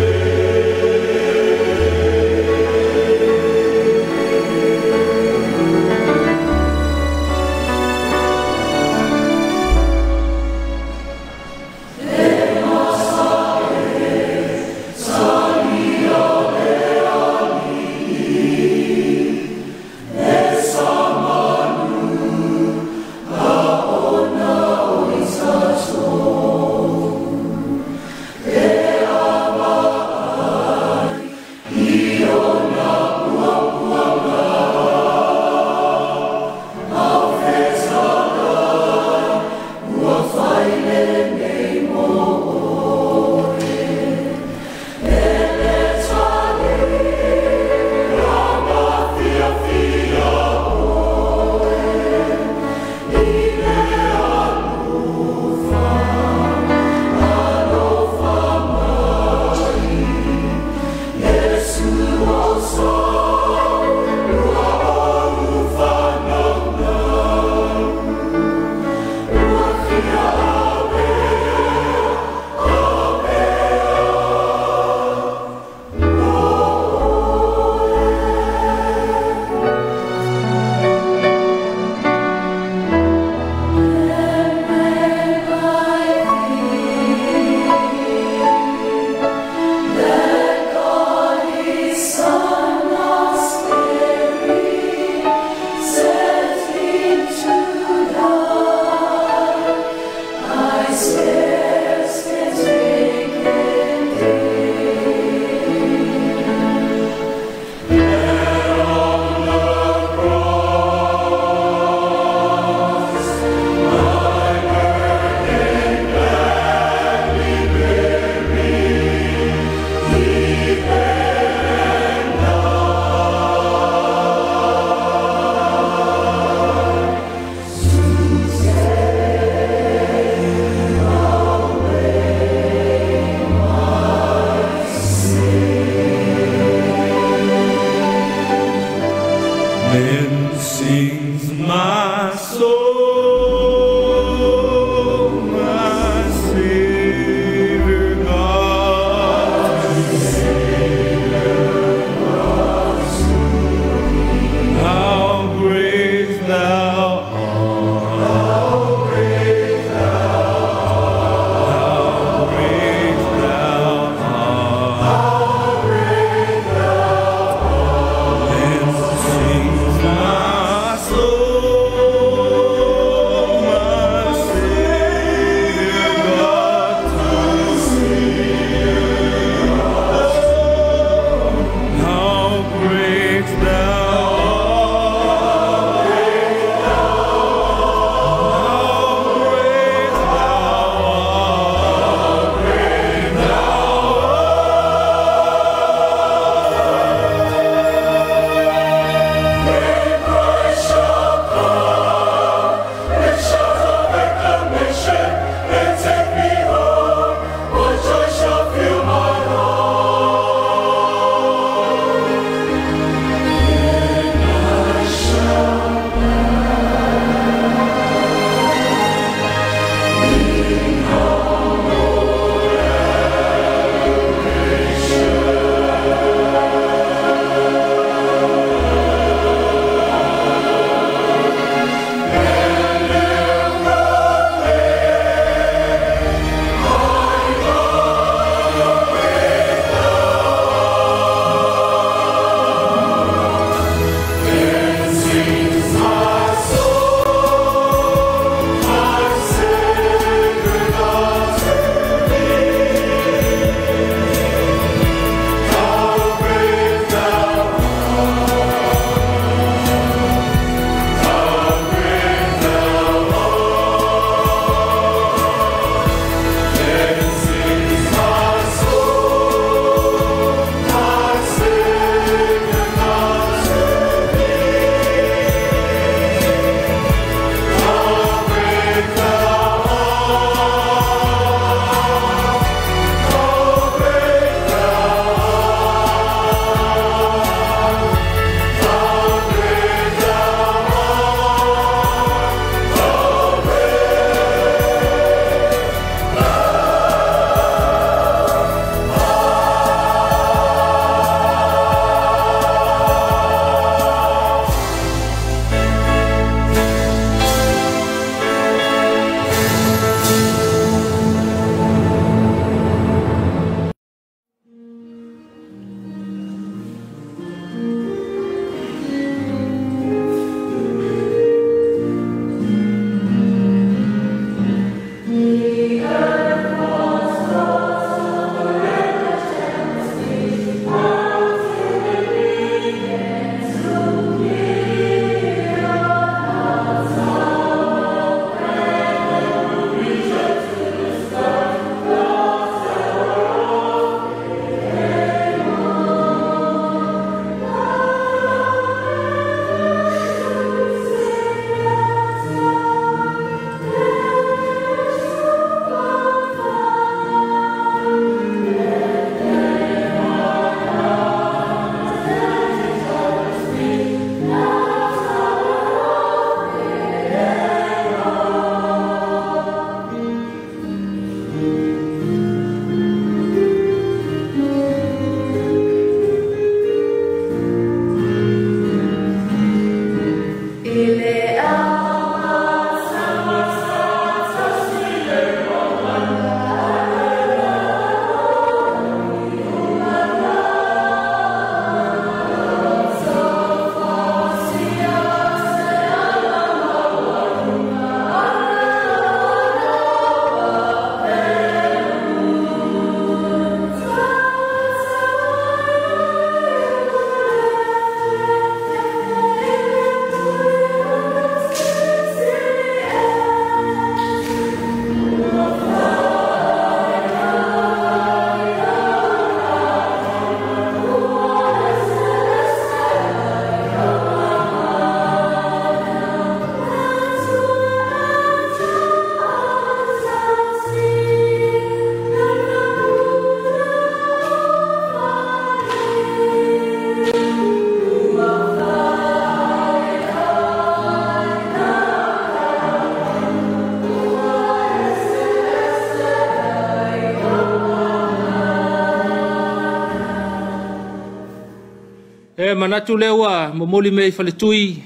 E manatu lea ua momoli mea i faletui,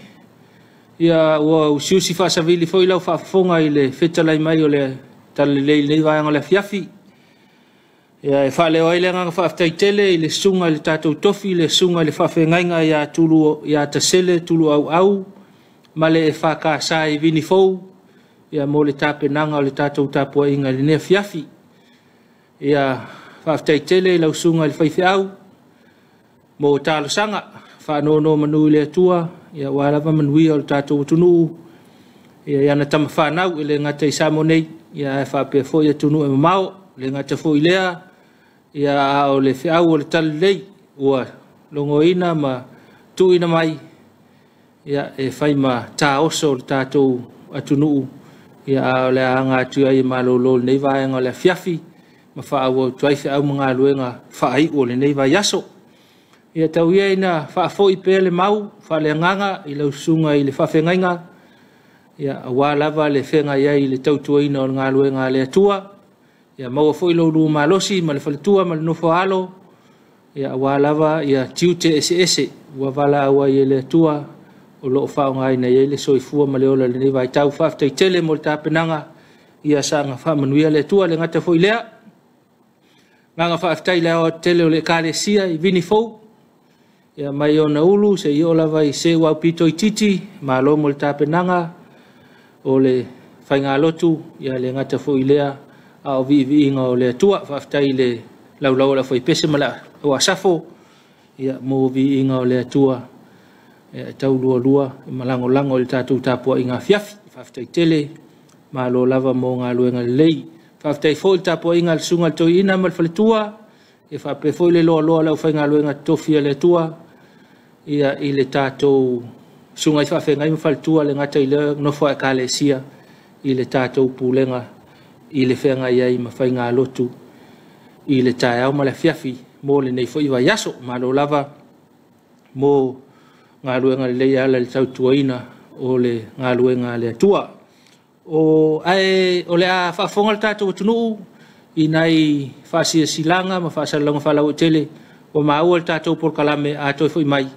ia ua usiusi faasavili foi lau faafofoga i le fetalai mai o le talalelei i lenei vaega o le afiafi. Ia e faaleo ai le agaga faafetai tele i le susuga i le tatou tofi, le susuga i le faafeagaiga ia Tulu ia Tasele Tulu Auau ma le EFKS i Vinifou, ia mo le tapenaga o le tatou tapuaiga i lenei afiafi. Ia faafetai tele i lau susuga i le faifeau mo talosaga faanonomanu i le Atua, ia aua lava manuia o le tatou atunuu, ia i ana tamafanau e le gata i Samoa nei, ia ae faapea foi atunuu e mamao, le gata foi lea, ia a o le feau o le talalelei ua logoina ma tuuina mai, ia e fai ma taoso o le tatou atunuu, ia a o le aga atu ai e malolo lenei vaega o le afiafi ma faaauau atu ai feau ma galuega faaiu o lenei vaiaso. Ia tau ia ina faafoi pea le mau faaleagaga i lau susuga i le faafeagaiga, ia aua lava le feagai ai i le tautuaina o le galuega a le Atua. Ia maua foi lo ulu malosi ma le faletua ma le nofo a alo, ia aua lava ia tiute eseese ua valaau ai e le Atua o loo faaaogaina ai le soifua ma le ola i lenei vaitau. Faafetai tele mo le tapenaga, ia saga faamanuia le Atua. Le gata foi lea, agaga faafetai i le aoatetele o le Ekalesia i Vinifou, ia mai ona ulu seia oo lava i seu aupito itiiti, malo mo le tapenaga o le faigalotu, ia le gata foi lea a o viiviiga o le Atua. Faafetai i le laulau o le aufaipese ma le auasafo, ia mo viiga o le Atua, ia e taulualua ma lagolago i le tatou tapuaiga afiafi. Faafetai tele, malo lava mo galuega lelei. Faafetai foi i le tapuaiga a le susuga i le toeaina ma le faletua, ia faapea foi le loaloa o le aufaigaluega totofi a le Atua, ia i le tatou susuga i faafeagai ma faletua, le gata i le nofo a Ekalesia i le tatou pulega i le feagai ai ma faigalotu i le taeao ma le afiafi mo lenei foi vaiaso. Malo lava mo galuega lelei e ala i le tautuaina o le galuega a le Atua. O ae o le a faafofoga le tatou atunuu i nai faasiasilaga ma faasalalauga faalauaitele ua maua le tatou polokalame a toe foi mai,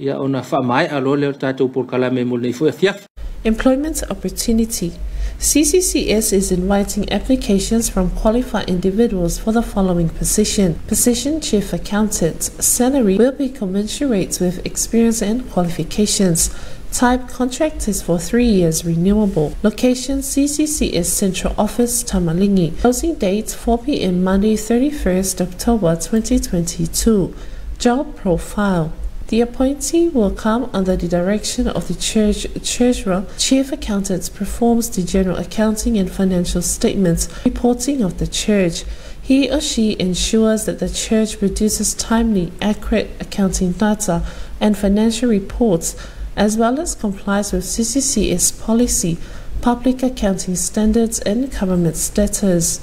ia ona faamaea loa lea o le tatou polokalame mo lenei foi afiafi. Employment opportunity. CCCS is inviting applications from qualified individuals for the following position. Position Chief Accountant. Salary will be commensurate with experience and qualifications. Type contract is for 3 years renewable. Location CCCS Central Office, Tamalingi. Closing date 4 p.m. Monday 31st October 2022. Job profile. The appointee will come under the direction of the church treasurer. Chief accountant performs the general accounting and financial statements reporting of the church. He or she ensures that the church produces timely, accurate accounting data and financial reports, as well as complies with CCCS policy, public accounting standards, and government status.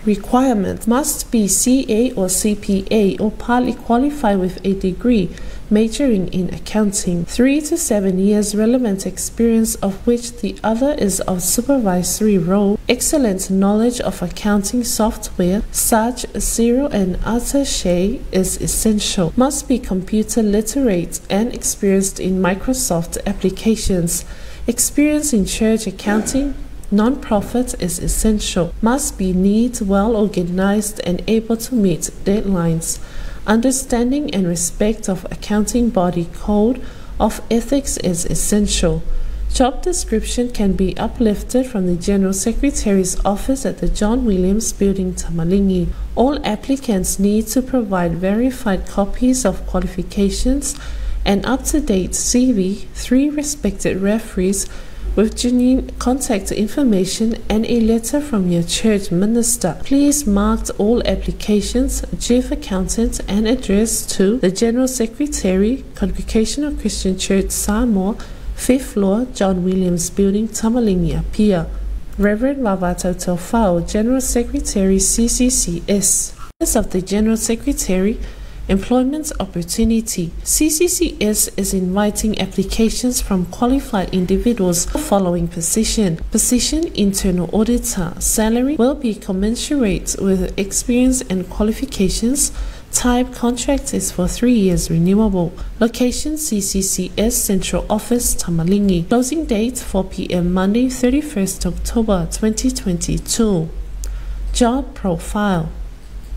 Requirement: must be CA or CPA or partly qualified with a degree majoring in accounting. 3 to 7 years relevant experience, of which the other is of supervisory role. Excellent knowledge of accounting software such Xero and Attaché is essential. Must be computer literate and experienced in Microsoft applications. Experience in church accounting, non-profit is essential. Must be neat, well organized, and able to meet deadlines. Understanding and respect of accounting body code of ethics is essential. Job description can be uplifted from the General Secretary's office at the John Williams Building, Tamalingi. All applicants need to provide verified copies of qualifications, an up-to-date CV, 3 respected referees with genuine contact information, and a letter from your church minister. Please mark all applications, Chief Accountant, and address to the General Secretary, Congregational Christian Church, Samoa, 5th floor, John Williams Building, Tamalingi, Apia. Reverend Vavato Tofao, General Secretary, CCCS. Office of the General Secretary, Employment Opportunity. CCCS is inviting applications from qualified individuals for the following position. Position Internal Auditor. Salary will be commensurate with experience and qualifications. Type contract is for 3 years renewable. Location CCCS Central Office, Tamalingi. Closing date 4 p.m. Monday, 31st October 2022. Job profile.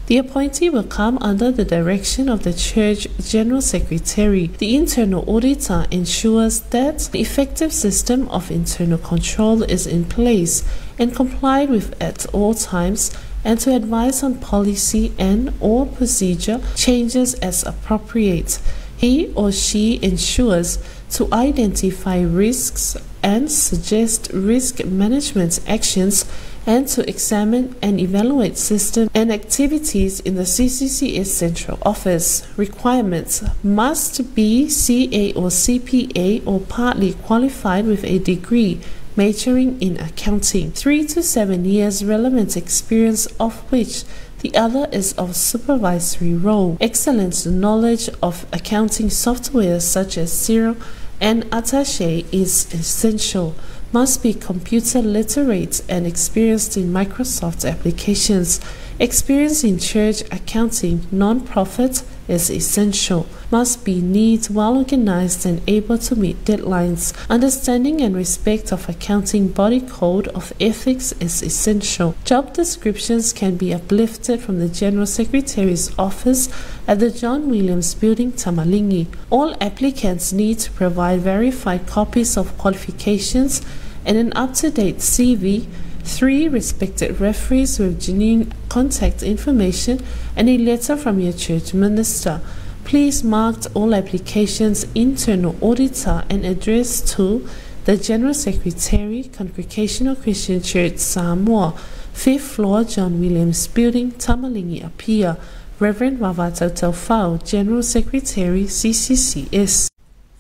The appointee will come under the direction of the Church General Secretary. The internal auditor ensures that the effective system of internal control is in place and complied with at all times, and to advise on policy and or procedure changes as appropriate. He or she ensures to identify risks and suggest risk management actions, and to examine and evaluate systems and activities in the CCCS Central Office. Requirements: must be CA or CPA or partly qualified with a degree majoring in accounting, 3 to 7 years relevant experience, of which the other is of supervisory role, excellent knowledge of accounting software such as Xero and Attaché is essential, must be computer literate and experienced in Microsoft applications, experience in church accounting, non-profit is essential, must be neat, well-organized and able to meet deadlines, understanding and respect of accounting body code of ethics is essential. Job descriptions can be uplifted from the General Secretary's office at the John Williams Building, Tamalingi. All applicants need to provide verified copies of qualifications and an up-to-date CV, 3 respected referees with genuine contact information, and a letter from your church minister. Please mark all applications internal auditor and address to the General Secretary, Congregational Christian Church, Samoa, 5th floor, John Williams Building, Tamalingi, Apia. Reverend Wavata Taufau, General Secretary, CCCS.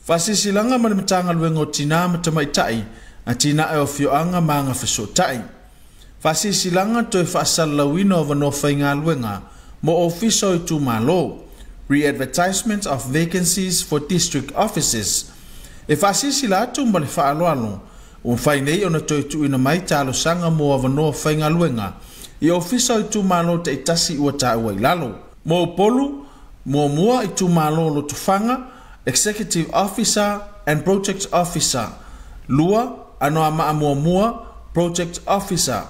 Fasisilanga ma le Matagaluega o Tinā ma Tamaitai, a tina e o fioanga ma aga fesotai. Fasisilanga toe faasalalauina o avanoa faigaluega mo ofisa o itumālō. Re-advertisement of vacancies for district offices. E faasisila atu ma le faaloalo, ua mafai nei ona toe tuuina mai talosaga mo avanoa faigaluega i ofisa o itumālō taitasi ua taua i lalo. Mo Upolu, muamua itumālō Lotofaga, Executive Officer and Project Officer. Lua, Anoamaa muamua, Project Officer.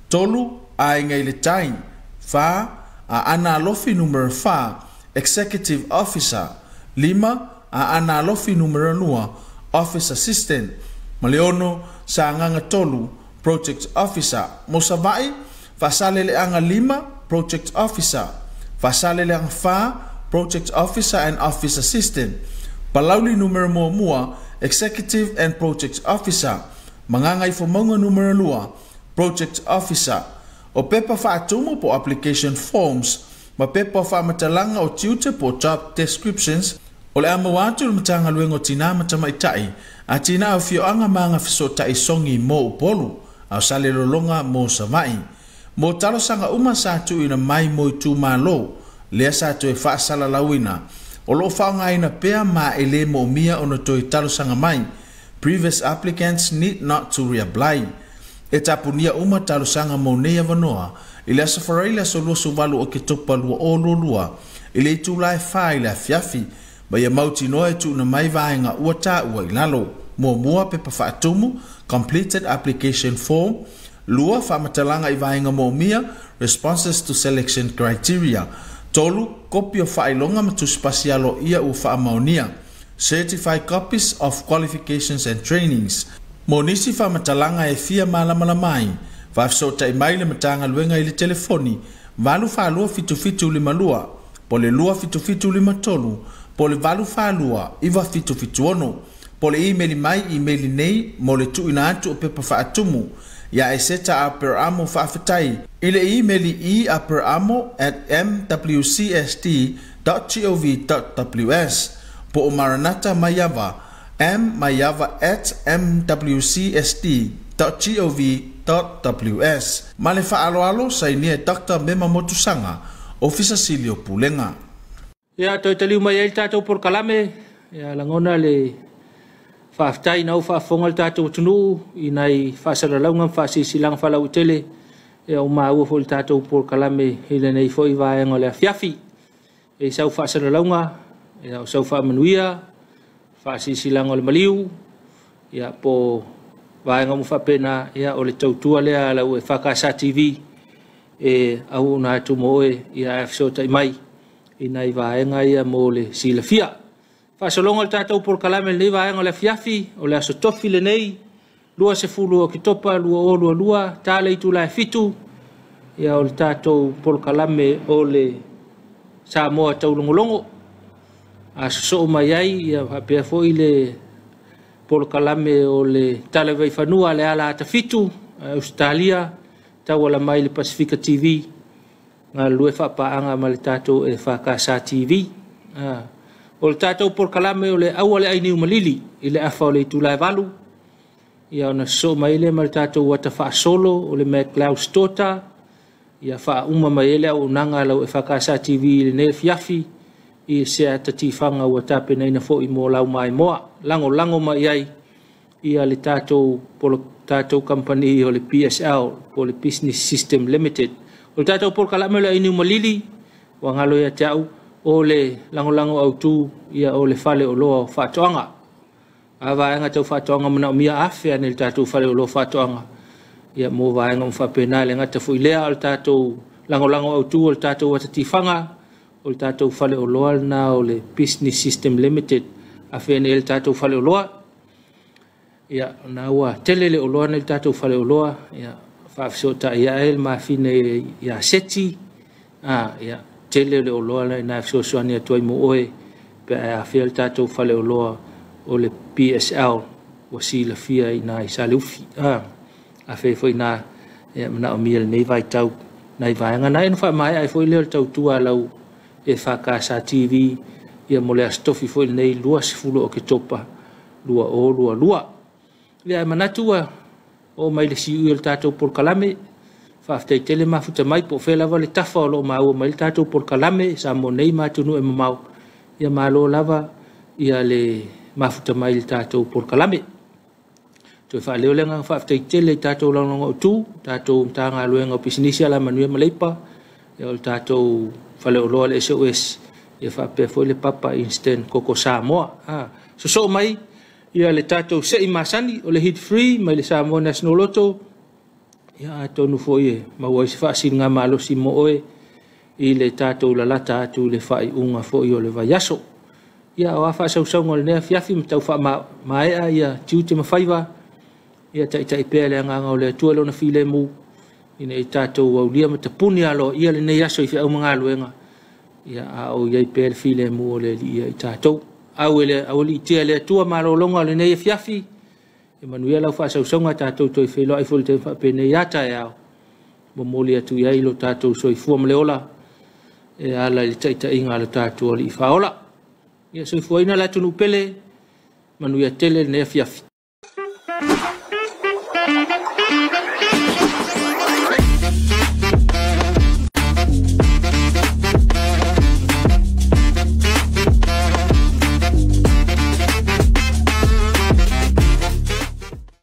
Tolu, Aiga i le Tai. Fa, Aana Alofi numera 4, Executive Officer. Lima, Aana Alofi numera 2, Office Assistant. Maleono, Sagaga 3, Project Officer. Mo Sava'i, Faasaleleaga 5, Project Officer. Faasaleleaga 4, Project Officer and Office Assistant. Palauli numera 1, Executive and Project Officer. Magagaifomauga numera 2, Project Officer. O pepa faatumu po application forms ma pepa faamatalaga o tiute po job descriptions o le a maua atu le Matagaluega o Tinā ma Tamaitai, a tinā o fioaga ma aga fesotai sogi mo Upolu, a o Salelologa mo Sava'i. Mo talosaga uma sa tuuina mai mo itumālō, lea sa toe faasalalauina, o loo faaaogaina pea ma e lē moomia ona toe talosaga mai. Previous applicants need not to reapply. E tapunia uma talosaga mo nei avanoa i le aso Farai le aso 28 o Ketopa 2022 i le itula e 4 i le afiafi, ma ia mautinoa e tuuna mai vaega ua taua i lalo. Muamua, pepa faatumu, completed application form. Lua, faamatalaga i vaega moomia, responses to selection criteria. Tolu, kopi o faailoga ma tusipasi aloaia ua faamaonia, certified copies of qualifications and trainings. Mo nisi faamatalaga e fia malamalama ai, faafesootai mai le Matagaluega i le telefoni 842 7752 po le 27753 po le 842 9776 po le imeli mai imeli nei mo le tuuina atu o pepa faatumu ia Eseta Aperamo faafetai i le imeli e aperamo@mwcsd.gov.ws po o Maranata Maiava mmaiava@mwcsd.gov.ws. Ma le faaaloalo, sainia e Dr. Mema Motusaga, Ofisa Sili o Pulega. Ia, toe taliu mai ai le tatou polokalame, ia lagona le faafetai na ua faafofoga le tatou atunuu i nai faasalalauga ma faasilasilaga faalauaitele, ia ua maua foi le tatou polokalame i lenei foi vaega o le afiafi. E sau faasalalauga, ia o sau faamanuia, faasilasilaga o le maliu, ia po vaega uma faapena, ia o le tautua lea a lau EFKS TV e auauna atu mo oe, ia ae fesootai mai i nai vaega ia mo le silafia. Faasologa o le tatou polokalame i lenei vaega o le afiafi, o le aso Tofi lenei, 20 Oketopa 2022, ta le itula e 7, ia o le tatou polokalame o le Samoa Taulogologo. A sosoo mai ai, ia faapea foi le polokalame o le Tala Vaifanua le ala ata fitu, Australia, tauala mai le Pasifika TV, galulue faapaaga ma le tatou EFKS TV. O le tatou polokalame o le aua le ainiu malili i le afa o le itula e 8, ia ona sosoo mai lea ma le tatou ata faasolo o le MacLeod Stota, ia faauma mai ai le auaunaga a lau EFKS TV i lenei afiafi i se ata tifaga ua tapenaina foi mo lau maimoa. Lagolago mai ai ia le tatou company o le PSL, po o le Business System Limited. O le tatou polokalame o le ainiu malili, ua galo ia te au, o le lagolago autu ia o le fale oloa o faatoaga. A vaega tau faatoaga manaomia afe ane le tatou fale oloa faatoaga, ia mo vaega uma faapena. Le gata foi lea o le tatou lagolago autu o le tatou atatifaga, o le tatou fale oloa lena o le Business System Limited, afe ane le tatou fale oloa. Ia na ua tele le oloa nei le tatou fale oloa, ia faafesootai ae le mafine ia seti, ia tele le oloa na fesoasoani atu ai mo oe pe a afea le tatou fale oloa o le PSL ua silafia i nai Saleufi. Afe foi na manaomia lenei vaitau nai vaega na eno faamaea ai foi lea o le tautua lau EFKS TV ia mo le aso Tofi foi lenei 20 Oketopa 2022. Ia manatu ua o mai le siui o le tatou polokalame. Faafetai tele mafuta mai po o fea lava le tafa o loo maua mai le tatou polokalame Samoa nei ma atunuu e mamao. Ia malo lava ia le mafuta mai le tatou polokalame. Toe faaleo le agaga faafetai tele i tatou lagolago autu, tatou Matagaluega o Pisinisi Alamanuia ma Leipa, ia o le tatou fale oloa le SOS, ia faapea foi le Papa Instant Koko Samoa. Sosoo mai ia le tatou sei masani o le Hit Free mai le Samoa National Lotto, ia atonu foi e maua ai se faasiliga malosi mo oe i le tatou lalata atu le faaiuga foi o le vaiaso. Ia o a faasausauga o lenei afiafi ma tau faamaea ia tiute ma faiva, ia taitai pea le agaga o le Atua lona filemu, ina i tatou aulia ma tapuni aloaia lenei aso i feau ma galuega, ia a o iai pea le filemu o le Alii ia i tatou. Aualiitia le Atua malologa o lenei afiafi, e manuia lau faasausauga tatou toe feiloai foi le taimi faapenei a taeao, momoli atu i ai lo tatou soifua ma le ola e ala i le taitaiga a lo tatou Alii faaola. Ia soifuaina le atunuu pele, manuia tele lenei afiafi.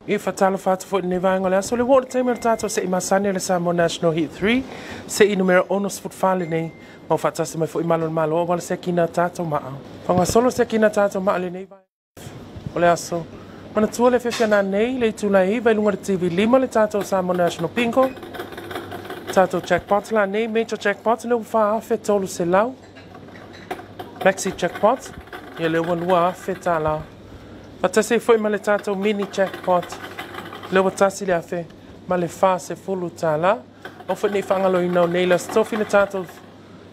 E whatalo whatu fo nei vaenga le aso le wō le taimi o le tātou se i masani le Samoa National Hit 3 se i numera 6 futfale nei mau whatasi mai fo i malo le malo o wala se kina tātou maa. Whanga solo se kina tātou maa le nei vaenga o le aso. Mana tua le whiwhia nā nei le itula i vai lunga le TV 5 le tātou Samoa National Bingo. Tātou jackpot la nei, major jackpot le uwha awhe tolu se lau. Maxi jackpot, ia le ua lua awhe tā lau. Fatasi foi ma le tātou mini jackpot, le ua tasi le awhe ma le wha se fulu tā la. O fo nei whangalo inau nei la stofi le tātou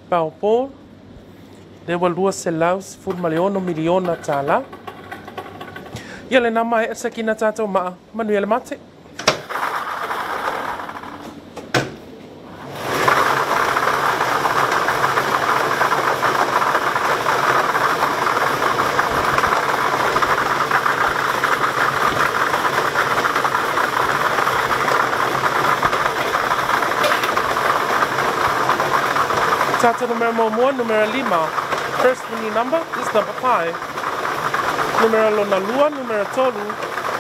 Powerball, le ua lua se lau se fulu ma le 6 miliona tā la. Ia le nama e asa kina tātou maa, manuia le mate. Tata numero 1, numero 5. First winning number is number 5. Numero lona lua, numero 3.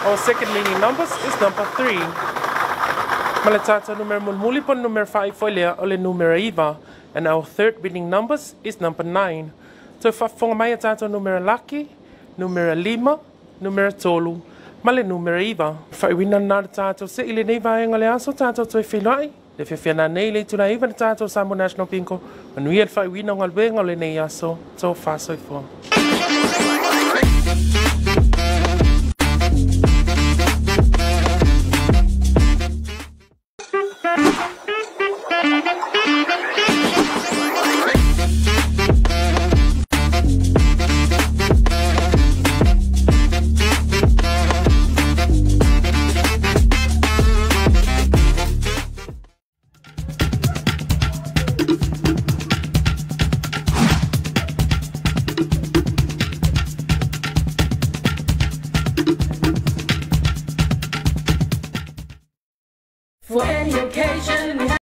Our second winning numbers is number 3. Male tata numero mulmuli pon numero 5 foilea o le numero 9. And our third winning numbers is number 9. Toe faafofoga mai a tatou numera laki, numera 5, numera 3, ma le numera 9. Faaiuina lena le tatou se'i lenei vaega o le aso tatou toe feiloai. Le fiafia nanei le itula 9 le tatou Samoa National Bingo. Manuia le faaiuina o galuega o lenei aso. Tofa soifua. For any occasion, we